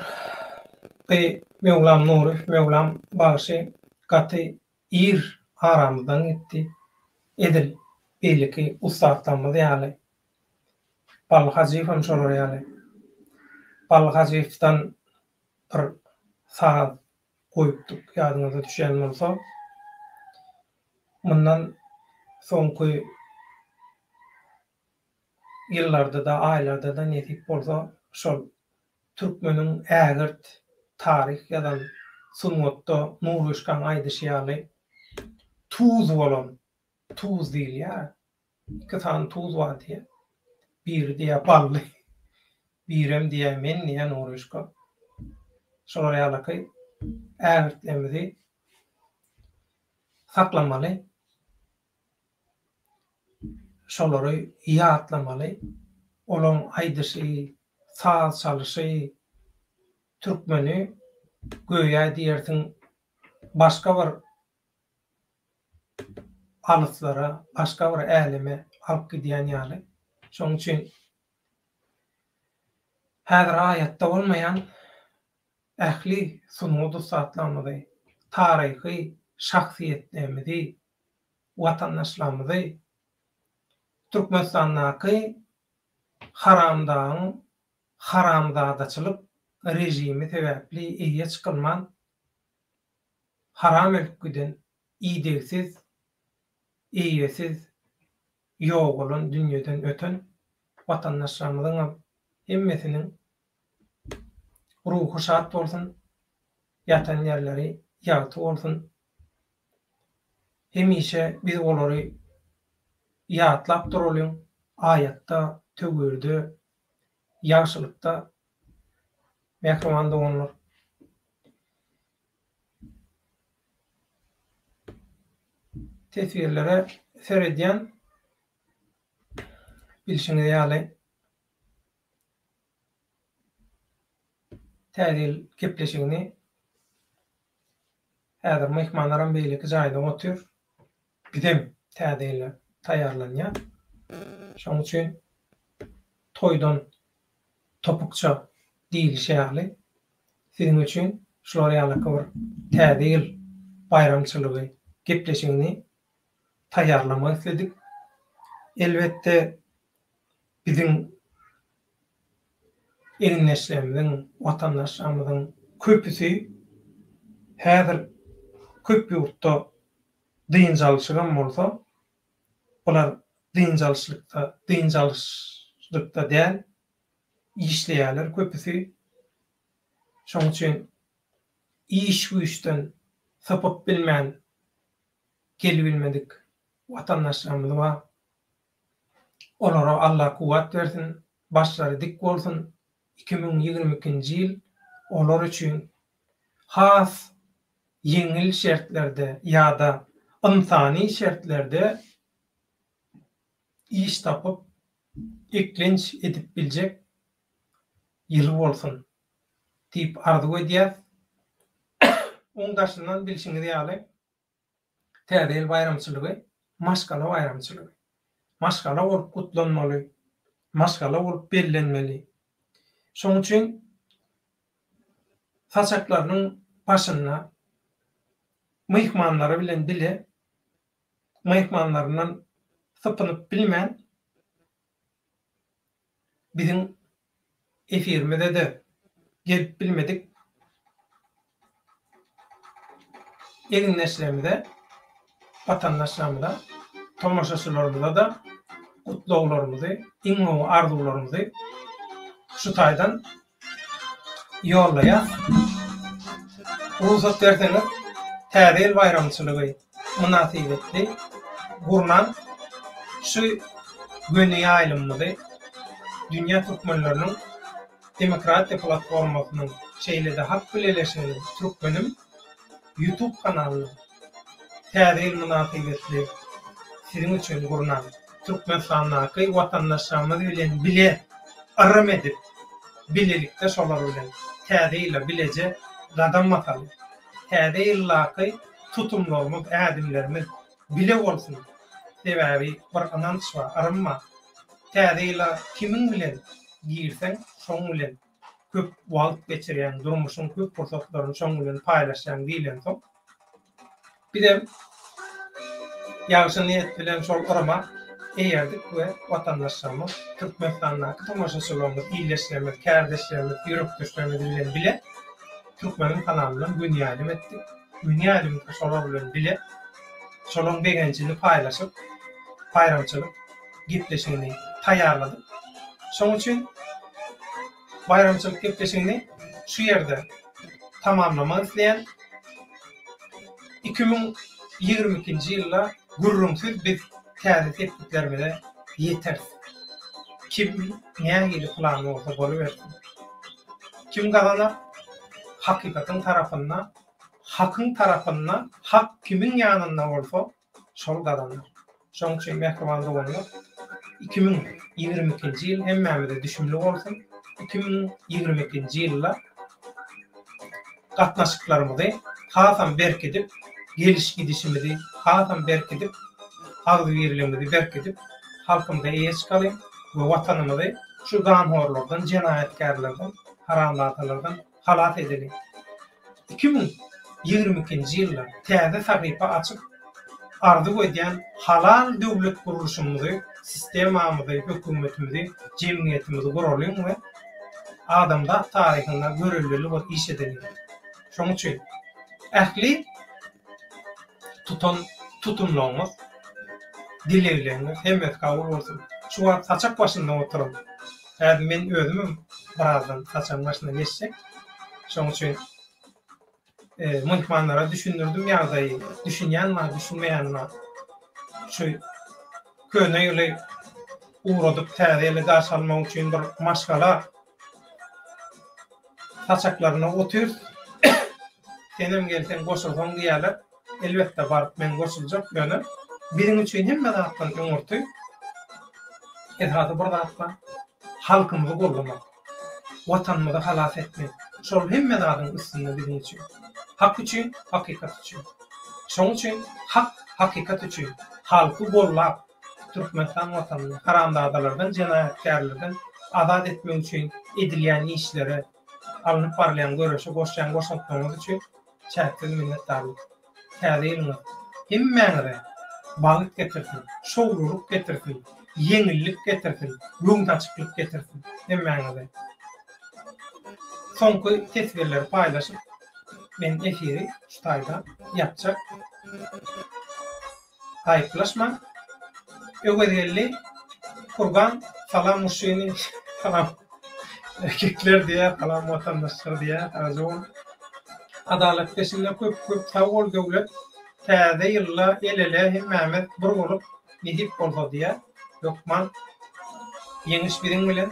bu Möwlam Nury, Möwlam bagşy gaty ir aramyzdan gitdi. Edil beýleki ussatlarymyz ýaly. Bally Hajyýew hem şolar ýaly. Bally Hajyýewden bir saz goýupdyk ýadyňyza düşýän bolsa. Mundan soňky ýyllarda-da, aýlarda-da nesip bolsa şol türkmeniň ägirt taryh ýazan sungatda Nuryşkaň aýdyşy ýaly tuz bolan, tuz diýilýär, iki sany tuz bar diýýär. Biri diýýär bally, birem diýýär men diýýär Nuryşka. Şolar ýalyky ägirtlerimizi saklamaly. Şolary ýatlamaly. Olaň aýdyşy, saz çalyşy türkmeni göýä diýersiň başga bir alyslara, başga bir äleme alyp gidýän ýaly. Şonuň üçin häzir aýatda bolmaýan. Ähli sungat ussatlarymyzy, taryhy şahsyýetlerimizi, watandaşlarymyzy Türkmenistandaky haramdagyň haramzadaçylyk režimi sebäpli eýe çykylman haram ölüp giden, idegsiz, eýesiz ýogalan, dünýeden öten watandaşlarymyzyňam hemmesiniň ruhy şat bolsun, ýatan ýerleri ýagty bolsun. Hemişe biz olary ýatlap duralyň, aýatda, töwirde, ýagşylykda, mähriban doganlar. Teswirlere seredýän, bilşiňiz ýaly, Täze ýyl gepleşigini häzir myhmanlaram beýleki jaýda otyr. Bizem täze ýyla taýýarlanýas. Şonuň üçin toýdan topukça diýlişi ýaly, siziň üçin şular ýalyky bir täze ýyl baýramçylygy gepleşigini taýýarlamak isledik. Elbetde, biziň egindeşlerimiziň, watandaşlarymyzyň köpüsi häzir köp ýurtda dynç alyşygam bolsa, bular dynç alyşlykda, dynç alyşlykda däl, işleýärler köpüsi. Şonuň üçin iş-güýçden sypyp bilmän gelibilmedik watandaşlarymyz bar. Olara Alla kuwwat bersin, başlary dik bolsun, 2022-nji ýyl olar üçin has ýeňil şertlerde ýa-da ynsany şertlerde iş tapyp, eklenç edip biljek ýyly bolsun diýip arzuw edýäs. Oň daşyndan bilşiňiz ýaly, Täze ýyl baýramçylygy maşgala baýramçylygy. Maşgala bolup gutlanmaly, maşgala bolup bellenmeli. Şonuň üçin saçaklarynyň başynda myhmanlary bilen bile myhmanlaryndan sypynyp bilmän biziň efirimize-de gelip bilmedik egindeşlerimize, watandaşlarymyza, tomaşaçylarymyza-da gutlaglarymyzy, iň gowy arzuwlarymyzy şu taýdan ýollaýas. Rugsat berseňiz, Täze ýyl baýramçylygy mynasybetli gurnan şu göni ýaýlymymyzy Dünýä türkmenleriniň demokratiýa platformasynyň, şeýle-de Halk bileleşiginiň Türkmenim YouTube kanalynyň Täze ýyl mynasybetli siziň üçin gurnan Türkmenistandaky watandaşlarymyz bilen bile yrym edip, bilelikde şolar bilen Täze ýyla bileje gadam basaly. Täze ýyldaky tutumlarymyz, ädimlerimiz bile bolsun. Sebäbi bir ynanç bar, yrym bar. Täze ýyla kimiň bilen girseň, şoň bilen köp wagt geçirýäň, durmuşyň köp pursatlaryny şoň bilen paýlaşýaň diýlensoň, bizem ýagşy niýet bilen şol yryma eýerdik we watandaşlarymyz, Türkmenistandaky tomaşaçylarymyz, ildeşlerimiz, kärdeşlerimiz, ýürekdeşlerimiz bilen bile Türkmeniň kanalyndan göni ýaýlym etdik. Göni ýaýlymda şolar bilen bile şolaryň begenjini paýlaşyp, baýramçylyk gepleşigini taýýarladyk. Şonuň üçin baýramçylyk gepleşigini şu ýerde tamamlamak isleýän. 2022-nji ýylda gürrüňsiz biz täze sepgitlerimize ýeteris. Kim nähili plany bolsa bolubersin. Kim gazanar? Hakykatyň tarapynda, hakyň tarapynda, hak kimiň ýanynda bolsa, şol gazanar. Şonuň üçin mähriban doganlar, 2022-nji ýyl hemmämize düşümli bolsun. 2022-nji ýylda gatnaşyklarymyzy hasam berkidip, geliş-gidişimizi hasam berkidip, agzybirligimizi berkidip, halkymyza eýe çykalyň we Watanymyzy şu ganhorlardan, jenaýatkärlerden, haramzadalardan halas edeliň. 2022-nji ýylda täze sahypa açyp, arzuw edýän halal döwlet gurluşymyzy, sistemamyzy, hökümetimizi, jemgyýetimizi guralyň we adamzat taryhynda göreldeli bir iş edeliň. Şonuň üçin ähli tutan tutumlaryňyz, dilegleriňiz hemmesi kabul bolsun. Şu wagt saçak başynda oturan, häzir men özümem birazdan saçagyň başyna geçjek. Şonuň üçin myhmanlara düşündirdim ýagdaýy, düşünýän bar, düşünmeýän bar. Şu köne ýyly ugradyp täze ýyly garşy almak üçin bir maşgala saçaklarynda otyrys. Senem gelseň goşulsaň diýýärler. Elbetde baryp men goşuljak ýöne biziň üçin hemme zatdan öňürti esasy bir zat bar. Halkymyzy goldamak. Watanymyzy halas etmek. Şol hemme zadyň üstünde biziň üçin. Hak üçin, hakykat üçin. Şoň üçin hak, hakykat üçin halky gollap Türkmenistan watanyny haramzadalardan, jenaýatkärlerden azat etmek üçin edilýän işlere, alnyp barylýan göreşe goşýan goşantlaryňyz üçin çäksiz minnetdarlyk. Täze ýylyňyz hemmäňize bagt getirsin, şowlulyk getirsin, ýeňillik getirsin, göwnaçyklyk getirsin hemmäňize. Soňky teswirleri paýlaşyp, men efiri şu taýda ýapjak. Gaýyplaşmaň. Öwezgeldi Kurgan salam muşşini salam erkekler diýýär salam watandaşlar diýýär sagja bol. Adalat peşinde köp köp sag bol Döwlet täze ýylda el ele hemmämiz bir bolup nesip bolsa diýýär hökman ýeňiş biziň bilen.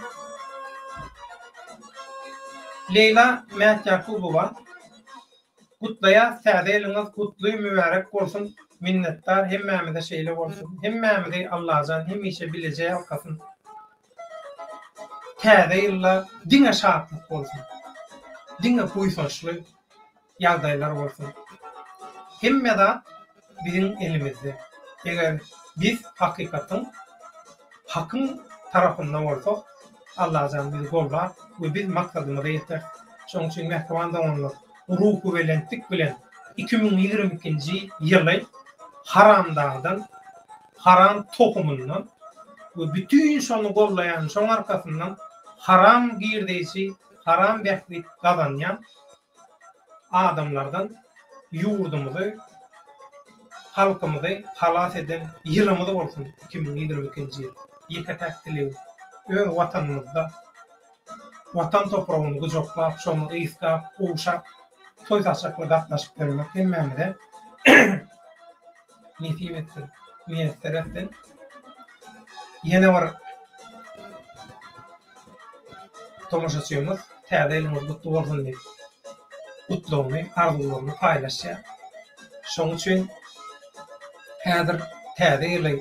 Leýla Mätýakubowa Gutlaýas täze ýylyňyz gutly mübärek bolsun minnetdar hemmämize şeýle bolsun hemmämizi Allajan hemişe bileje ýalkasyn täze ýylda diňe şatlyk bolsun diňe buýsançly ýagdaýlar bolsun hemme zat biziň elimizde eger biz hakykatyň Hakyň tarapynda bolsak, Allajan bizi goldar we biz maksadymyza ýeteris. Şonuň üçin mähriban doganlar, ruhubelentlik bilen 2022-nji ýyly haramdagdan, haram tohumyndan we bütin şony gollaýan, şoň arkasyndan haram girdeýji, haram bähbit gazanýan adamlardan ýurdumyzy, halkymyzy halas eden ýylymyz bolsun 2022-nji ýyl. Ýeke-täk dilegim, öz Watanymyzda Watan topragyny gujaklap, şony ysgap, ogşap, toý saçakly gatnaşyp ýörmek hemmämize nesip etsin, miýesser etsin. Ýene bir Tomaşaçymyz Täze ýylyňyz gutly bolsun diýip, gutlagyny, arzuwlaryny paýlaşýar. Şonuň üçin häzir Täze ýyly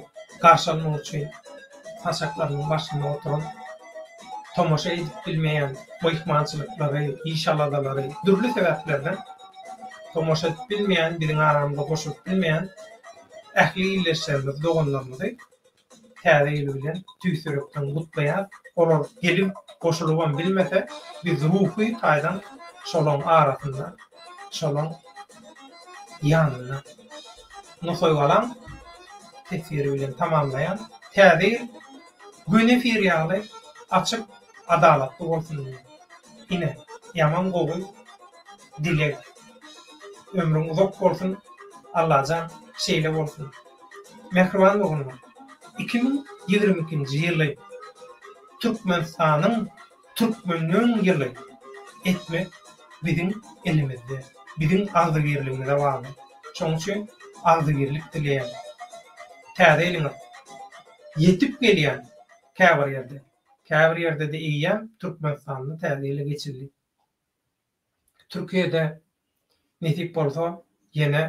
garşy almak üçin saçaklarynyň başynda oturan, tomaşa edip bilmeýän myhmançylyklary, iş-aladalary, dürli sebäplerden tomaşa edip bilmeýän, biziň aramyza goşulyp bilmeýän ähli ildeşlerimizi, doganlarymyzy Täze ýyl bilen tüýs ýürekden gutlaýas. Olar gelip goşulybam bilmese, biz ruhy taýdan şolaň arasynda, şolaň ýanynda. Nusaýgalaň teswiri bilen tamamlaýan. Täze ýyl göni efir ýaly açyk, adalatly bolsun diýen. Ine, ýaman gowy dileg. Ömrüň uzak bolsun, Allajan şeýle bolsun. Mähriban doganlar! 2022-nji ýyly Türkmenistanyň türkmenleň ýyly etmek biziň elimizde, biziň agzybirligimize bagly. Şonuň üçin agzybirlik dileýän. Täze ýylyňyz ýetip gelýän käbir ýerde, käbir ýerde-de eýýäm Türkmenistanda täze ýyla geçildi. Türkiýede nesip bolsa ýene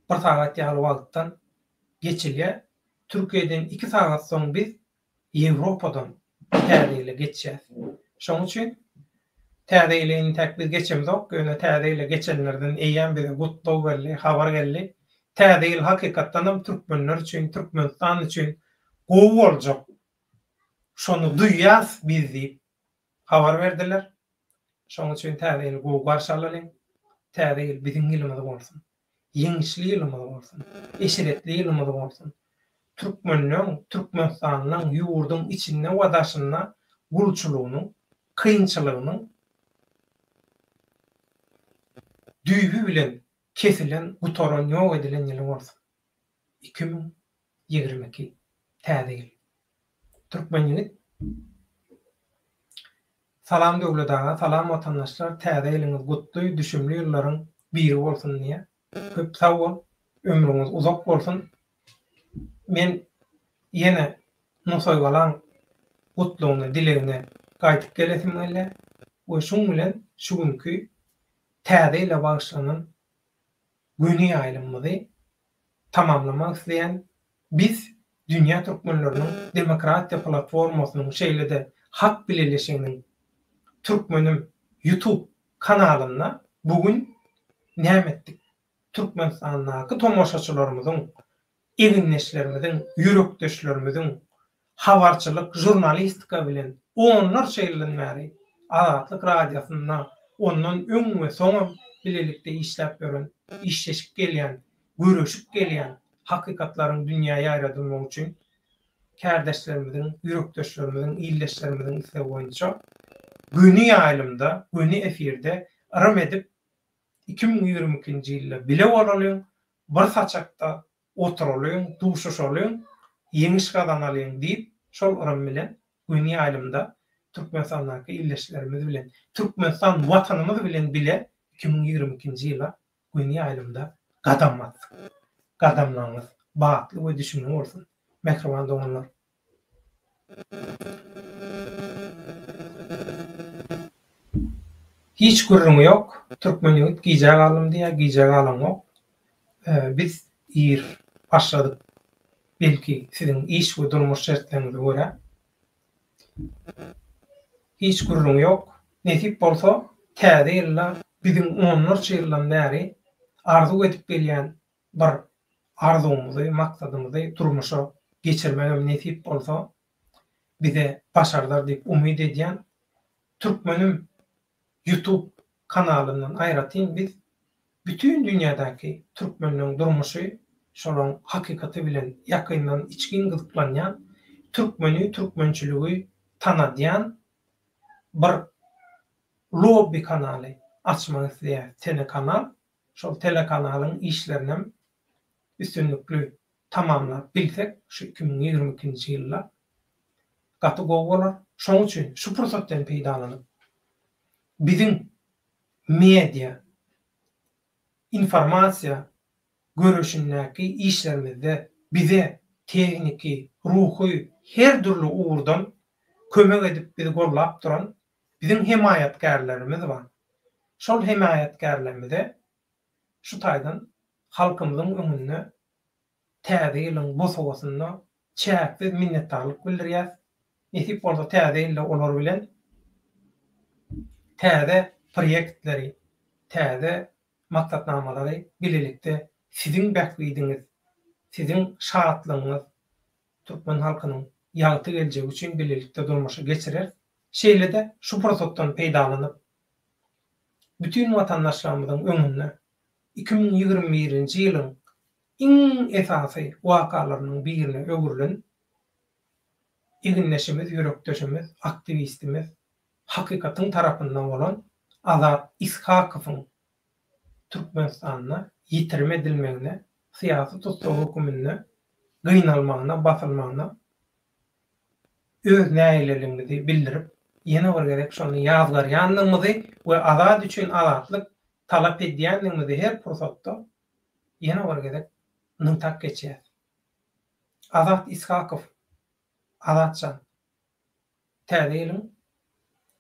bir sagat ýaly wagtdan geçilýär. Türkiýeden iki sagat soň biz Ýewropadan Täze ýyla geçýäs. Şonuň üçin Täze ýyla intäk biz geçemzok, ýöne Täze ýyla geçenlerden eýýäm bize gutlag geldi, habar geldi. Täze ýyl hakykatdanam türkmenler üçin, Türkmenistan üçin gowy boljak. Şony duýýas biz diýip habar berdiler. Şonuň üçin Täze ýyly gowy garşy alalyň. Täze ýyl biziň ýylymyz bolsun. Ýeňişli ýylymyz bolsun. Eşretli ýylymyz bolsun. Türkmenleň, Türkmenistanyň ýurduň içinde we daşynda gulçulygynyň, kynçylygynyň düýbi bilen kesilen, gutaran, ýok edilen ýyly bolsun. 2022 Täze ýyl. Türkmen ýigit. Salam Döwlet aga, salam watandaşlar, täze ýylyňyz gutly, düşümli ýyllaryň biri bolsun diýýär. Köp sag bol, ömrüňiz uzak bolsun. Men ýene Nusaýgalaň gutlagyna, dilegine gaýdyp gelesim gelýär we şuň bilen şu günki täze ýyla bagyşlanan göni ýaýlymymyzy tamamlamak isleýän. Biz Dünýä türkmenleriniň demokratiýa platformasynyň şeýle-de Hak bileleşiginiň Türkmenim YouTube kanalynda bu gün näme etdik? Türkmenistandaky tomaşaçylarymyzyň, egindeşlerimiziň, ýürekdeşlerimiziň habarçylyk, žurnalistika bilen onlarça ýyldan bäri Azatlyk Radiosynda ondan öň we soňam bilelikde işläp ýören, işleşip gelýän, göreşip gelýän hakykatlaryň dünýä ýaýradylmagy üçin kärdeşlerimiziň, ýürekdeşlerimiziň, ildeşlerimiziň islegi boýunça göni ýaýlymda, göni efirde yrym edip 2022-nji ýylda bile bolalyň, bir saçakda oturalyň, duşuşalyň, ýeňiş gazanalyň diýip, şol yrym bilen göni ýaýlymda Türkmenistandaky ildeşlerimiz bilen, Türkmenistan Watanymyz bilen bile 2022-nji ýyla göni ýaýlymda gadam basdyk. Gadamlaryňyz batly we düşümli bolsun, mähriban doganlar! Hiç gürrüňi ýok, türkmen ýigit gijä galdym diýýär, gijä galaňok. Biz ir başladyk, belki siziň iş we durmuş şertleriňize görä. Hiç gürrüňi ýok. Nesip bolsa, täze ýylda biziň onlarça ýyldan bäri arzuw edip gelýän bir arzuwymyzy, maksadymyzy durmuşa geçirmegem nesip bolsa, bize başardar diýip umyt edýän. Türkmenim Youtube kanalyndan aýratyn biz bütin dünýädäki türkmenleň durmuşy, şolaň hakykaty bilen ýakyndan içgin gyzyklanýan, türkmeni, türkmençiligi tanadýan bir lobby kanaly açmak isleýäs, telekanal. Şol telekanalyň işlerinem üstünlikli tamamlap bilsek şu 2022-nji ýylda gaty gowy bolar. Şonuň üçin şu pursatdan peýdalanyp, biziň media, informasiýa göreşindäki işlerimizde bize tehniki, ruhy her dürli ugurdan kömek edip bizi gollap duran biziň hemaýatkärlerimiz bar. Şol hemaýatkärlerimize şu taýdan halkymyzyň öňünde Täze ýylyň bosagasynda çäksiz minnetdarlyk bildirýäs. Nesip bolsa täze ýylda olar bilen täze proýektleri, täze maksatnamalary bilelikde siziň bähbidiňiz, siziň şatlygyňyz, türkmen halkynyň ýagty geljegi üçin bilelikde durmuşa geçireris. Şeýle-de şu pursatdan peýdalanyp, bütin watandaşlarymyzyň öňünde 2021-nji ýylyň iň esasy wakalarynyň birine öwrülen egindeşimiz, ýürekdeşimiz, aktiwistimiz, hakykatyň tarapynda bolan Azat Ishakowyň Türkmenistanda ýitirim edilmegine, syýasy tussag höküminde gynalmagyna, basylmagyna öz nägileligimizi bildirip, ýene bir gezek şony ýazgarýandygymyzy we Azat üçin azatlyk talap edýändigimizi her pursatda ýene bir gezek nygtap geçýäs. Azat Ishakow, Azatjan, täze ýylyň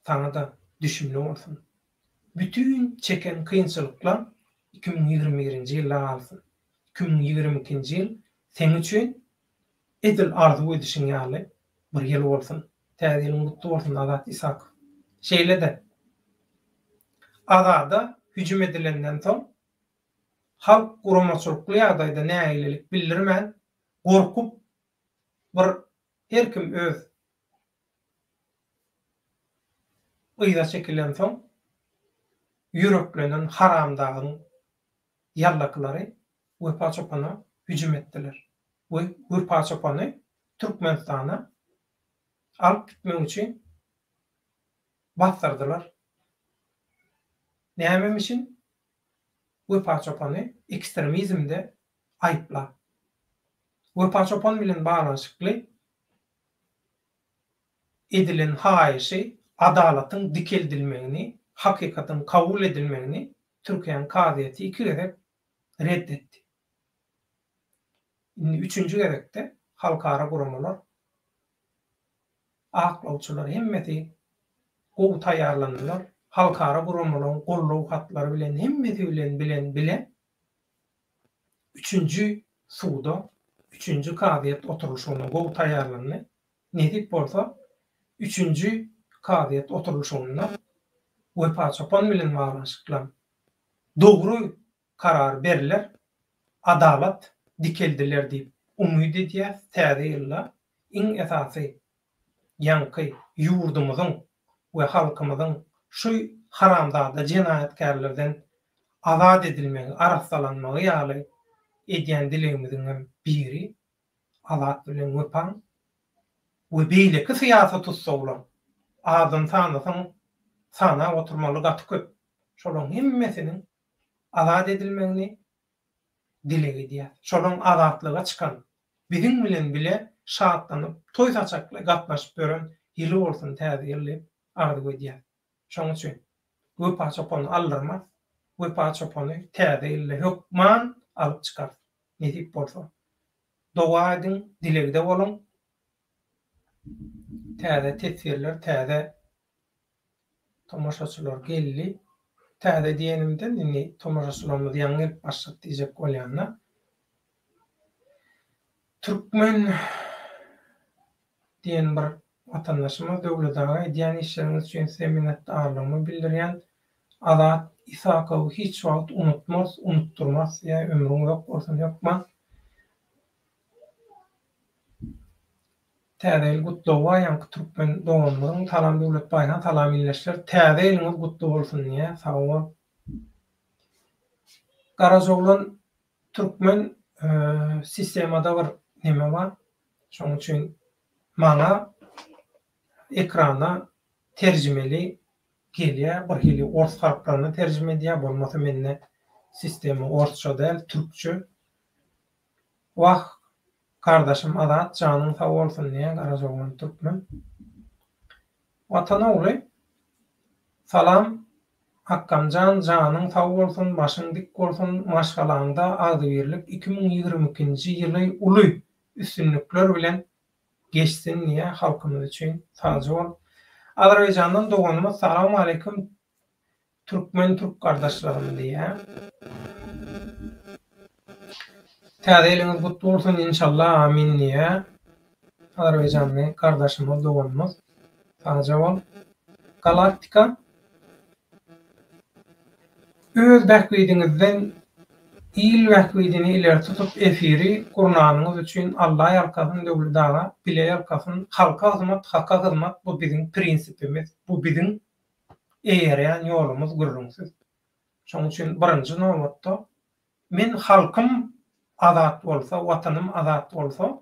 saňa-da düşümli bolsun. Bütin çeken kynçylyklaň 2021-nji ýylda galsyn. 2022-nji ýyl seň üçin edil arzuw edişiň ýaly bir ýyl bolsun. Täze ýylyň gutly bolsun Azat Isakow. Şeýle-de Azada hüjüm edilenden soň halk guramaçylykly ýagdaýda nägilelik bildirmän, gorkup bir her kim öz yza çekilensoň. ýüreklenen haramdagyň ýallakylary Wepa çopana hüjüm etdiler we Wepa çopany Türkmenistana alyp gitmek üçin basdyrdylar. Nämemişin? Wepa çopany ekstremizmde aýyplap. Wepa çopan bilen baglanyşykly edilen haýyşy adalatyň dikeldilmegini, hakykatyň kabul edilmegini Türkiýäniň kazyýeti iki gezek ret etdi. Indi üçünji gezekde halkara guramalar, aklawçylar hemmesi gowy taýýarlandylar. Halkara guramalaryň goldaw hatlary bilen hemmesi bilen bilen bile üçünji suda, üçünji kazyýet oturylyşygyna gowy taýýarlandy. Nesip bolsa, üçünji kazyýet oturylyşygynda Wepa Çopan bilen baglanyşykly dogry karar berler, adalat dikeldiler diýip umyt edýäs. Täze ýylda iň esasy ýaňky ýurdumyzyň we halkymyzyň şu haramzada jenaýatkärlerden azat edilmegi, arassalanmagy ýaly edýän dilegimiziňem biri Azat bilen Wepaň we beýleki syýasy tussaglaryň adyny sanasaň sanap oturmaly gaty köp. Şolaryň hemmesiniň azat edilmegini dileg edýäs. Şolaryň azatlyga çykan, biziň bilen bile şatlanyp, toý saçakly gatnaşyp ýören ýyly bolsun täze ýyl diýip arzuw edýäs. Şonuň üçin Wepa çopany aldyrmas, Wepa çopany täze ýylda hökman alyp çykarys. Nesip bolsa. Doga ediň, dilegde boluň. Täze teswirler, täze tomaşaçylar geldi. Täze diýenimden indi tomaşaçylarymyz ýaňy gelip başlady diýjek bolýan-da. Türkmen diýen bir watandaşymyz Döwlet aga edýän işleriňiz üçin size minnetdarlygymy bildirýän. Azat Isakowy hiç wagt unutmarys, unutdurmarys diýýär. Ömrüň uzak bolsun hökman. Täze ýyl gutlagy bar ýaňky türkmen doganymyzyň Salam Döwlet Baýhan salam ildeşler täze ýylyňyz gutly bolsun diýýär sag bol Garajaoglan türkmen sistemada bir neme bar şoň üçin maňa ekrana terjimeli gelýär bir hili ors harplaryny terjime edýär bolmasa mende sistema orsça däl türkçe Wah gardaşym Azat janyň sag bolsun diýýär Garajaoglan Türkmen. Watan ogly Salam Akgamjan janyň sag bolsun başyň dik bolsun maşgalaňda agzybirlik 2022-nji ýyly uly üstünlikler bilen geçsin diýýär halkymyz üçin sagja bol. Azerbaýjandan doganymyz Salam aleýkum Türkmen türk gardaşlarym diýýä. Täze ýylyňyz gutly bolsun inşallah amin diýýä. Azerbaýjanly gardaşymyz doganymyz. Sagja bol. Galaktika Öz bähbidiňizden il bähbidini ileri tutup efiri gurnanyňyz üçin Alla ýalkasyn Döwlet aga bile ýalkasyn halka hyzmat haka hyzmat bu biziň prinsipimiz bu biziň eýerýän ýolumyz gürrüňsiz. Şonuň üçin birinji nobatda men halkym azat bolsa, Watanym azat bolsa,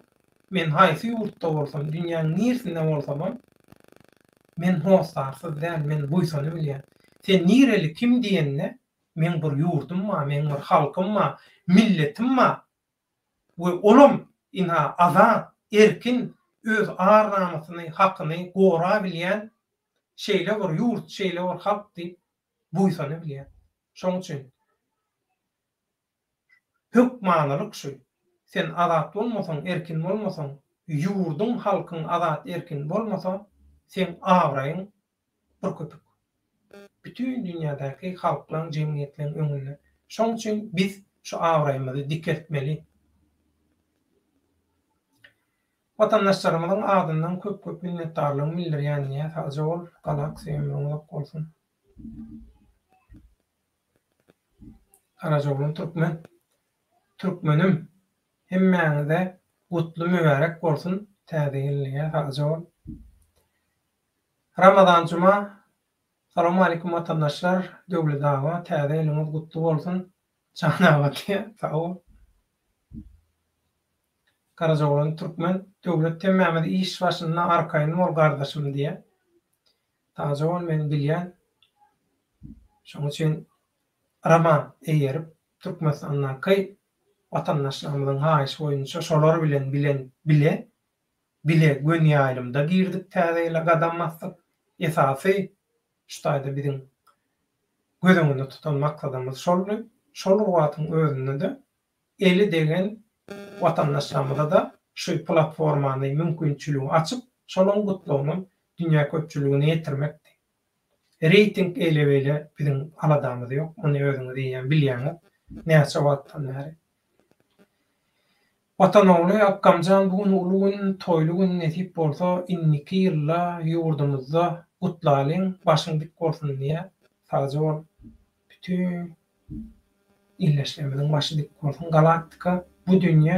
men haýsy ýurtda bolsam, dünýäň nirsinde bolsamam, men hossarsyz däl, men buýsanybilýän. Sen nireli, kim diýende, meň bir ýurdum bar, meň bir halkym bar, milletim bar we olam ynha azat, erkin, öz ar-namysyny, hakyny gorabilýän Şeýle bir ýurt, şeýle bir halk diýip buýsanybilýär. Şoň üçin hökmanylyk şu. Sen azat bolmasaň, erkin bolmasaň, ýurduň, halkyň azat, erkin bolmasa, seň abraýyň bir köpük. Bütin dünýädäki halklaň, jemgyýetleň öňünde. Şoň üçin biz şu abraýymyzy dikeltmeli. Watandaşlarymyzyň adyndan köp köp minnetdarlygymy bildirýän diýýär sagja bol Galaxy ömrüň uzak bolsun. Garajaoglan Türkmen Türkmenim hemmäňize gutly mübärek bolsun täze ýyl diýýär sagja bol. Ramazan Juma. Salowmaleýkim watandaşlar Döwlet aga täze ýylyňyz gutly bolsun Jan aga diýýär sag bol. Garajaoglan Türkmen Döwlet hemmämiz iş başynda arkaýyn bol gardaşym diýýär. Sagja bol men bilýän. Şoň üçin rama eýerip Türkmenistandaky watandaşlarymyzyň haýyşy boýunça şolar bilen bilen bile Bile göni ýaýlymda girdik täze ýyla gadam basdyk. Esasy şu taýda biziň göz öňünde tutan maksadymyz şoldy. Şol bir wagtyň özünde-de eli degen watandaşlarymyza-da şu platformany, mümkinçiligi açyp, şolaryň gutlagynam dünýä köpçüligine ýetirmekdi. Reýting eýle-beýle biziň aladamyz ýok, muny özüňiz eýýäm bilýäňiz näçe wagtdan bäri. Watan ogly Akgamjan bu gün uly gün toýly gün nesip bolsa indiki ýylda ýurdumyzda gutlalyň başyň dik bolsun diýä sagja bol bütin ildeşlerimiziň başy dik bolsun galaktika bu dünýe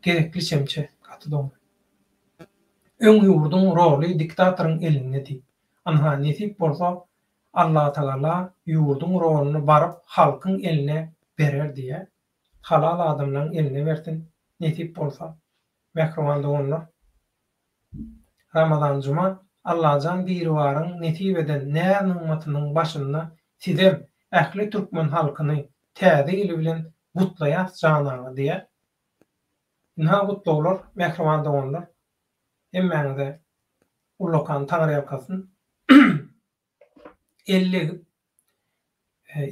gerekli çemçe gaty dogry öň ýurduň roly diktatoryň elindedi ynha nesip bolsa Allatagala ýurduň roluny baryp halkyň eline berer diýä Halal adamlaň eline bersin nesip bolsa mähriban doganlar Ramazan Juma Allajan Biribaryň nesip eden näz nygmatynyň başynda sizem ähli türkmen halkyny täze ýyly bilen gutlaýas jan aga diýä Ynha gutlaglar mähriban doganlar hemmäňize ullakan taňryýalkasyn El degip,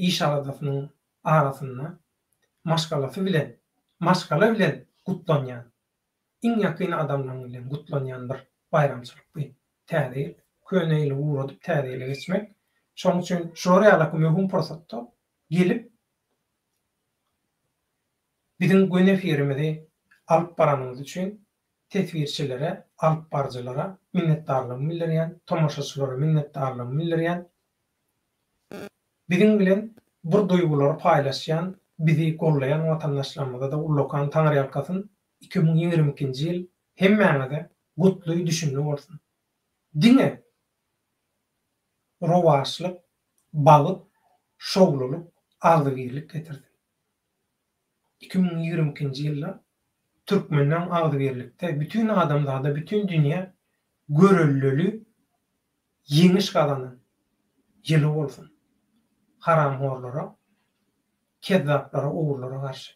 iş aladasynyň arasynda maşgalasy bilen, maşgala bilen gutlanýan, iň ýakyn adamlaryň bilen gutlanýan bir baýramçylyk bu Täze ýyl. Köne ýyly ugradyp täze ýyla geçmek. Şonuň üçin şular ýalaky möhüm pursatda gelip, biziň göni efirimizi alyp baranyňyz üçin teswirçilere, alypbaryjylara minnetdarlygymy bildirýän, tomaşaçylara minnetdarlygymy bildirýän. Biziň bilen bir duýgulary paýlaşýan, bizi gollaýan watandaşlarymyza-da ullakan taňryýalkasyn. 2022-nji ýyl hemmäňize gutly, düşümli bolsun. Diňe rowaçlyk, bagt, şowlulyk, agzybirlik getirsin. 2022-nji ýylda türkmenleň agzybirlikde bütin adamzada, bütin dünýä görelleli ýeňiş gazanan ýyly bolsun. Haramhorlara, kezzaplara, ogrulara garşy.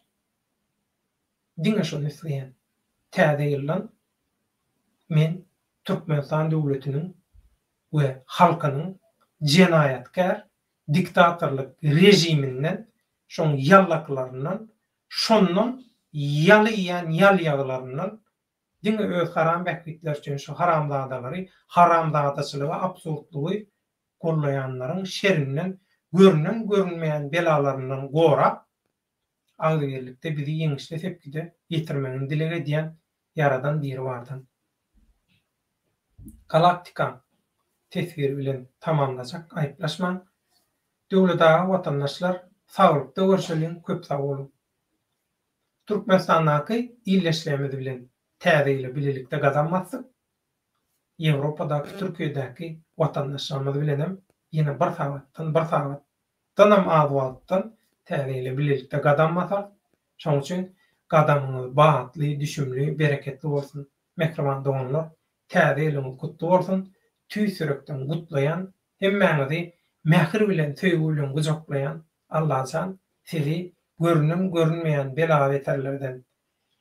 Diňe şony isleýän. Täze ýyldan men Türkmenistan döwletiniň we halkynyň jenaýatkär diktatorlyk režiminden şoň ýallaklaryndan, şondan ýaly iýen ýalýagylaryndan diňe öz haram bähbitleri üçin şu haramzadalary, haramzadaçylygy, absurdlygy gollaýanlaryň şerinden, görünen-görünmeýän belalaryndan gorap, agzybirlikde bizi ýeňişli sepgide ýetirmegini dileg edýän Ýaradan Biribardan. Galaktikaň teswiri bilen tamamlajak aýyplaşmaň. Döwlet aga watandaşlar saglykda görşeliň köp sag boluň. Türkmenistandaky ildeşlerimiz bilen täze ýyla bilelikde gadam basdyk. Ýewropadaky Türkiýedäki watandaşlarymyz bilenem ýene bir sagatdan bir sagatdanam az wagtdan täze ýyla bilelikde gadam basarys. Şoň üçin gadamyňyz batly, düşümli, bereketli bolsun. Mähriban doganlar täze ýylyňyz gutly bolsun. Tüýs ýürekden gutlaýan Hemmäňizi mähir bilen söýgi bilen gujaklaýan Allajan sizi görünen görünmeýän bela-beterlerden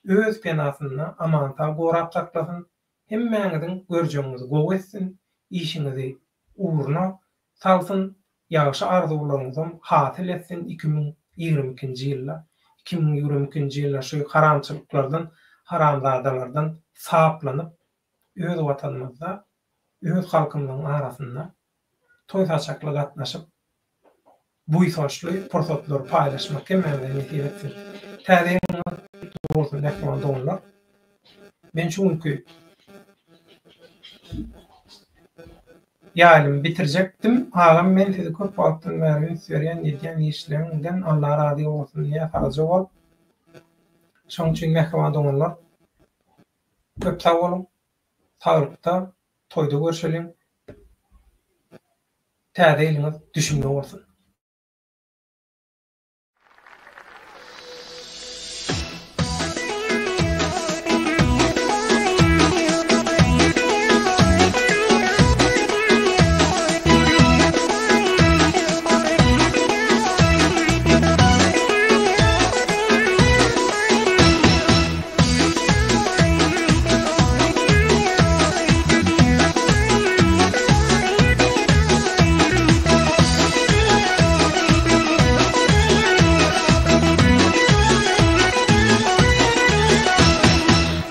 öz penasynda aman-sag gorap saklasyn, hemmäňiziň görjegiňizi gowy etsin, işiňizi ugruna salsyn, ýagşy arzuwlaryňyzam hasyl etsin 2022-nji ýylda. 2022-nji ýylda şu haramçylyklardan, haramzadalardan saplanyp, öz Watanymyzda öz halkymyzyň arasynda toý saçakly gatnaşyp, buýsançly pursatlary paýlaşmak hemmämize nesip etsin. Täze ýylyňyz gutly bolsun mähriban doganlar! Men şu günki ýaýlymy bitirjekdim. Agam men sizi köp wagtdan bäri üns berýän edýän işleriňden Allah razy bolsun diýýär sagja bol. Şonuň üçin mähriban doganlar köp sag boluň. Saglykda, toýda görşeliň. Täze ýylyňyz düşümli bolsun!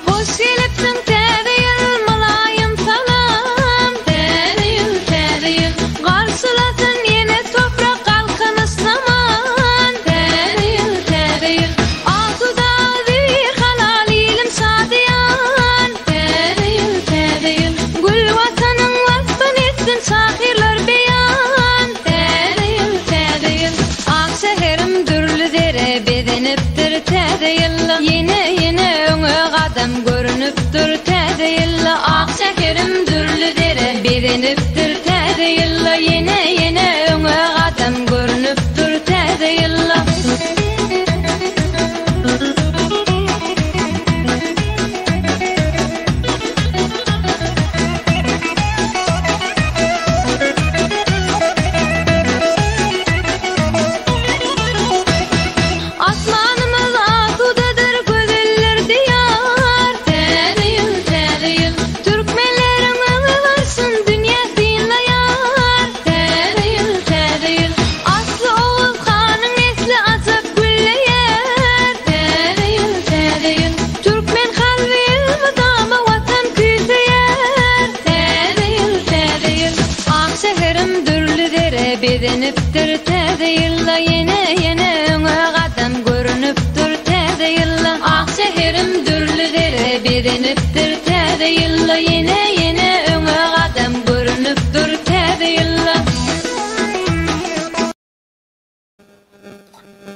Hoş gelipsiň täze ýyl mylaýym salam Täze ýyl täze ýyl garşylasyn ýene toprak galkynyş zaman Täze ýyl täze ýyl asuda zir halal ilim şadyýan Täze ýyl täze ýyl gül watanyň waspyn etsin şahyrlar beýan Täze ýyl täze ýyl ak şäherim dürli zere bezenipdir Täze ýylda ýene ýene öňe gadam görünipdir Täze ýylda ak şäherim dürli zere bezenipdir Täze ýylda ýene ýene öňe gadam görünipdir Täze ýylda. Asmanymyz asudadyr, gözeller diýar. Täze ýyl, täze ýyl, türkmenleriň öňe barşyn dünýä synlaýar. Täze ýyl, täze ýyl, asly Oguz hanyň nesli ajap gülleýär. Täze ýyl, täze ýyl, türkmen kalby elmydama Watan küýseýär. Täze ýyl, täze ýyl, ak şäherim dürli zere bezenipdir. Täze ýylda ýene, ýene öňe gadam görünipdir. Täze ýylda ak şäherim dürli zere bezenipdir. Täze ýylda ýene, ýene öňe gadam görünipdir. Täze ýylda.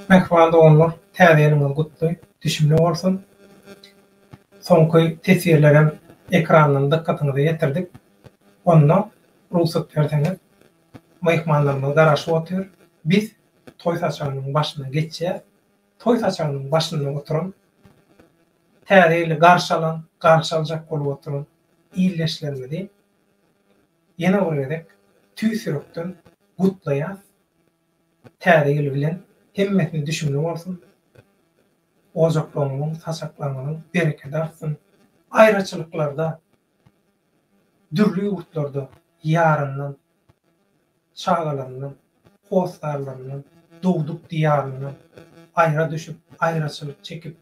Mähriban doganlar, Täze ýylyňyz gutly, düşümli bolsun! Soňky teswirlerem ekrandan dykgatyňyza ýetirdik. Onda, rugsat berseňiz, myhmanlarymyz garaşyp otyr. Biz toý saçagynyň başyna geçýäs. Toý saçagynyň başynda oturan, Täze ýyly garşy alan, garşy aljak bolup oturan ildeşlerimizi ýene bir gezek tüýs ýürekden gutlaýas. Täze ýyl bilen hemmesine düşümli bolsun. Ojaklaryňyzyň, saçaklaryňyzyň berekedi artsyn. Aýraçylyklarda, dürli ýurtlarda ýaryndan, çagalaryndan, hossarlaryndan, dogduk diýaryndan aýra düşüp, aýraçylyk çekip,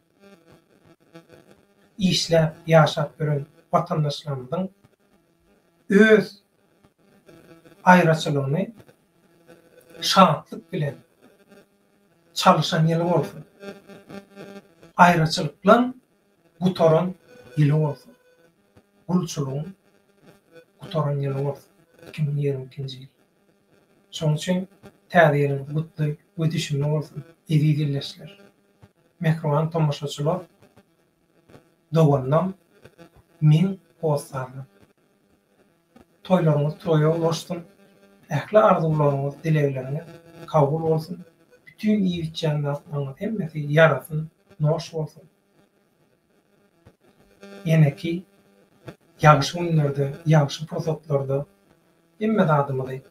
işläp, ýaşap ýören watandaşlarymyzyň öz aýraçylygyny şatlyk bilen çalyşan ýyly bolsun. Aýraçylyklan gutaran ýyly bolsun. Gulçulygyň gutaran ýyly bolsun 2022-nji ýyl. Şonuň üçin Täze ýylyňyz gutly we düşümli bolsun, eziz ildeşler! Mähriban tomaşaçylar, doganlam, meň hossarlarym! Toýlaryňyz toýa ulaşsyn, ähli arzuwlaryňyz, dilegleriňiz kabul bolsun, bütin iýip-içýän zatlaryňyz hemmesi ýarasyn, noş bolsun. Ýeneki ýagşy günlerde, ýagşy pursatlarda hemme zadymyzy,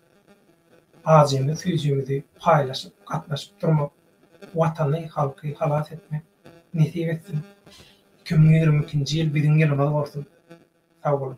ajymyzy-süýjimizi paýlaşyp, gatnaşyp durmak, Watany, halky halas etmek nesip etsin. 2022-nji ýyl biziň ýylymyz bolsun. Sag boluň.